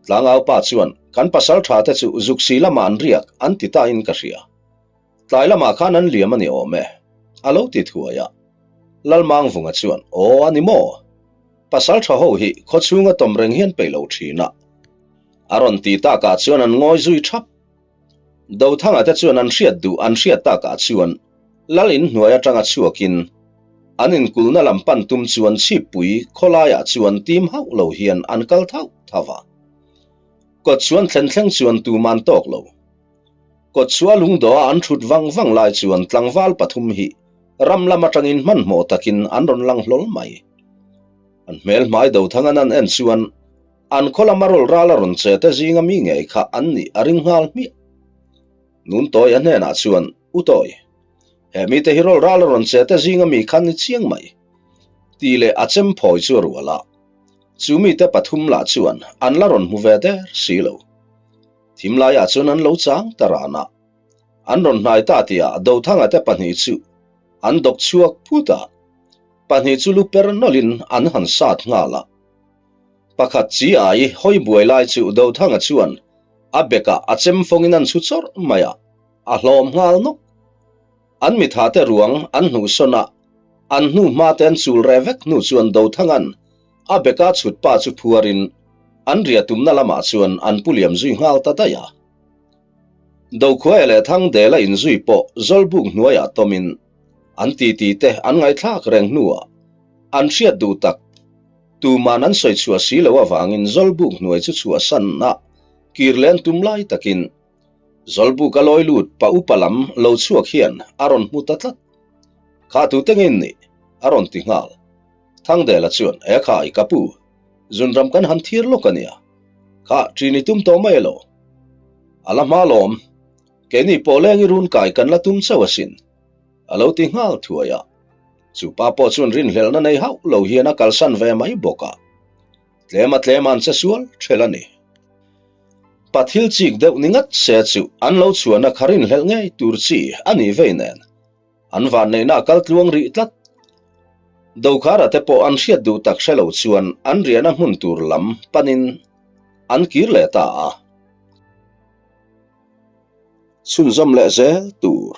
Tlangau pa chuan kan pasaltha te chu zuksi lamah an riak an ti ta in ka hria. Tlai lamah khan an liam a ni awm e. A lo ti thuai a. Lalmangvunga chuan aw a ni maw? Pasaltha ho hi khawchhunga tawm reng hian peih lo thin a. A rawn ti takah chuan an ngawi zui thap. Dothanga te chuan an hriat duh an hriat takah chuan Lal in hnuai atanga chhuakin an inkulna lam pan tum chuan chhippui khawlaiah chuan tim hauh lo hian an kal thauh thauh a. Kawt chuan thlen thleng chuan tuman tawk lo. Kawt chua lungdawha an thut vang vang lai chuan tlangval pathum hi ram lam atangin hmanhmawh takin an rawn lang hlawl mai. An hmel hmai Dothangan an en chuan An khaw lama rawl ral a rawn che te zinga mi ngei kha an nih a ring nghal hmiah. Nuntawi a hnenah chuan, U Tawi, he mite hi rawl ral a rawn che te zinga mi kha ni chiang mai, tih leh a chem phawi chu a rual a. Chu mite pathum lah chuan an la rawn hmu ve der si lo. Thim laiah chuan an lo chang ta ran a. An rawn hnai ta tihah Dothanga te pahnih chu an dawk chhuak phut a, pahnih chu lu per nawlhin an han sat nghal a. Pakhat chi ai hawi buai lai chu Dothanga chuan a bekah a chem fawngin an chhu chawrh mai a, a hlawm nghal nawk. An mitha te ruang an hnuhsawn a, an hnu hma te an chul reh vek hnu chuan Dothanga'n a beka chhut pa chu phuarin an ria tumna lamah chuan an pu liam zui nghal ta daih a. Dokhuaia leh Thangdela inzui pawh Zawlbuk hnuaiah tawmin an titi te an ngaihthlak reng hnuah an hriat duh tak Tuman an sawi chhuah si lo avangin Zawlbuk hnuai chu chhuahsan a kir len tum lai takin Zawlbuk a lawi lut pa upa lam lo chhuak hian a rawn hmu ta tlat. Kha tute nge in nih? a rawn ti nghal. Thangdela chuan, E khai, ka pu, zunram kan han thir lawk a nia. Kha, ṭin i tum tawh mai elo? A la hma lawm. Keini pawh leng i run kai kan la tum chauh asin. A lo ti nghal thuai a. Chu pa pawh chuan rinhlelhna nei hauh lo hian a kalsan ve mai bawk a. Tlema tlema an che sual ṭhel a ni. Pa thil chik deuh ni ngat se chu an lo chhuahna kha rinhlelh ngei tur chi a nih vei nen an vanneihna a kal tluang rih tlat. Dokhara te pawh an hriat duh tak hre lo chuan an riahna hmun tur lam panin an kir leh ta a. Chhunzawm leh zel tur.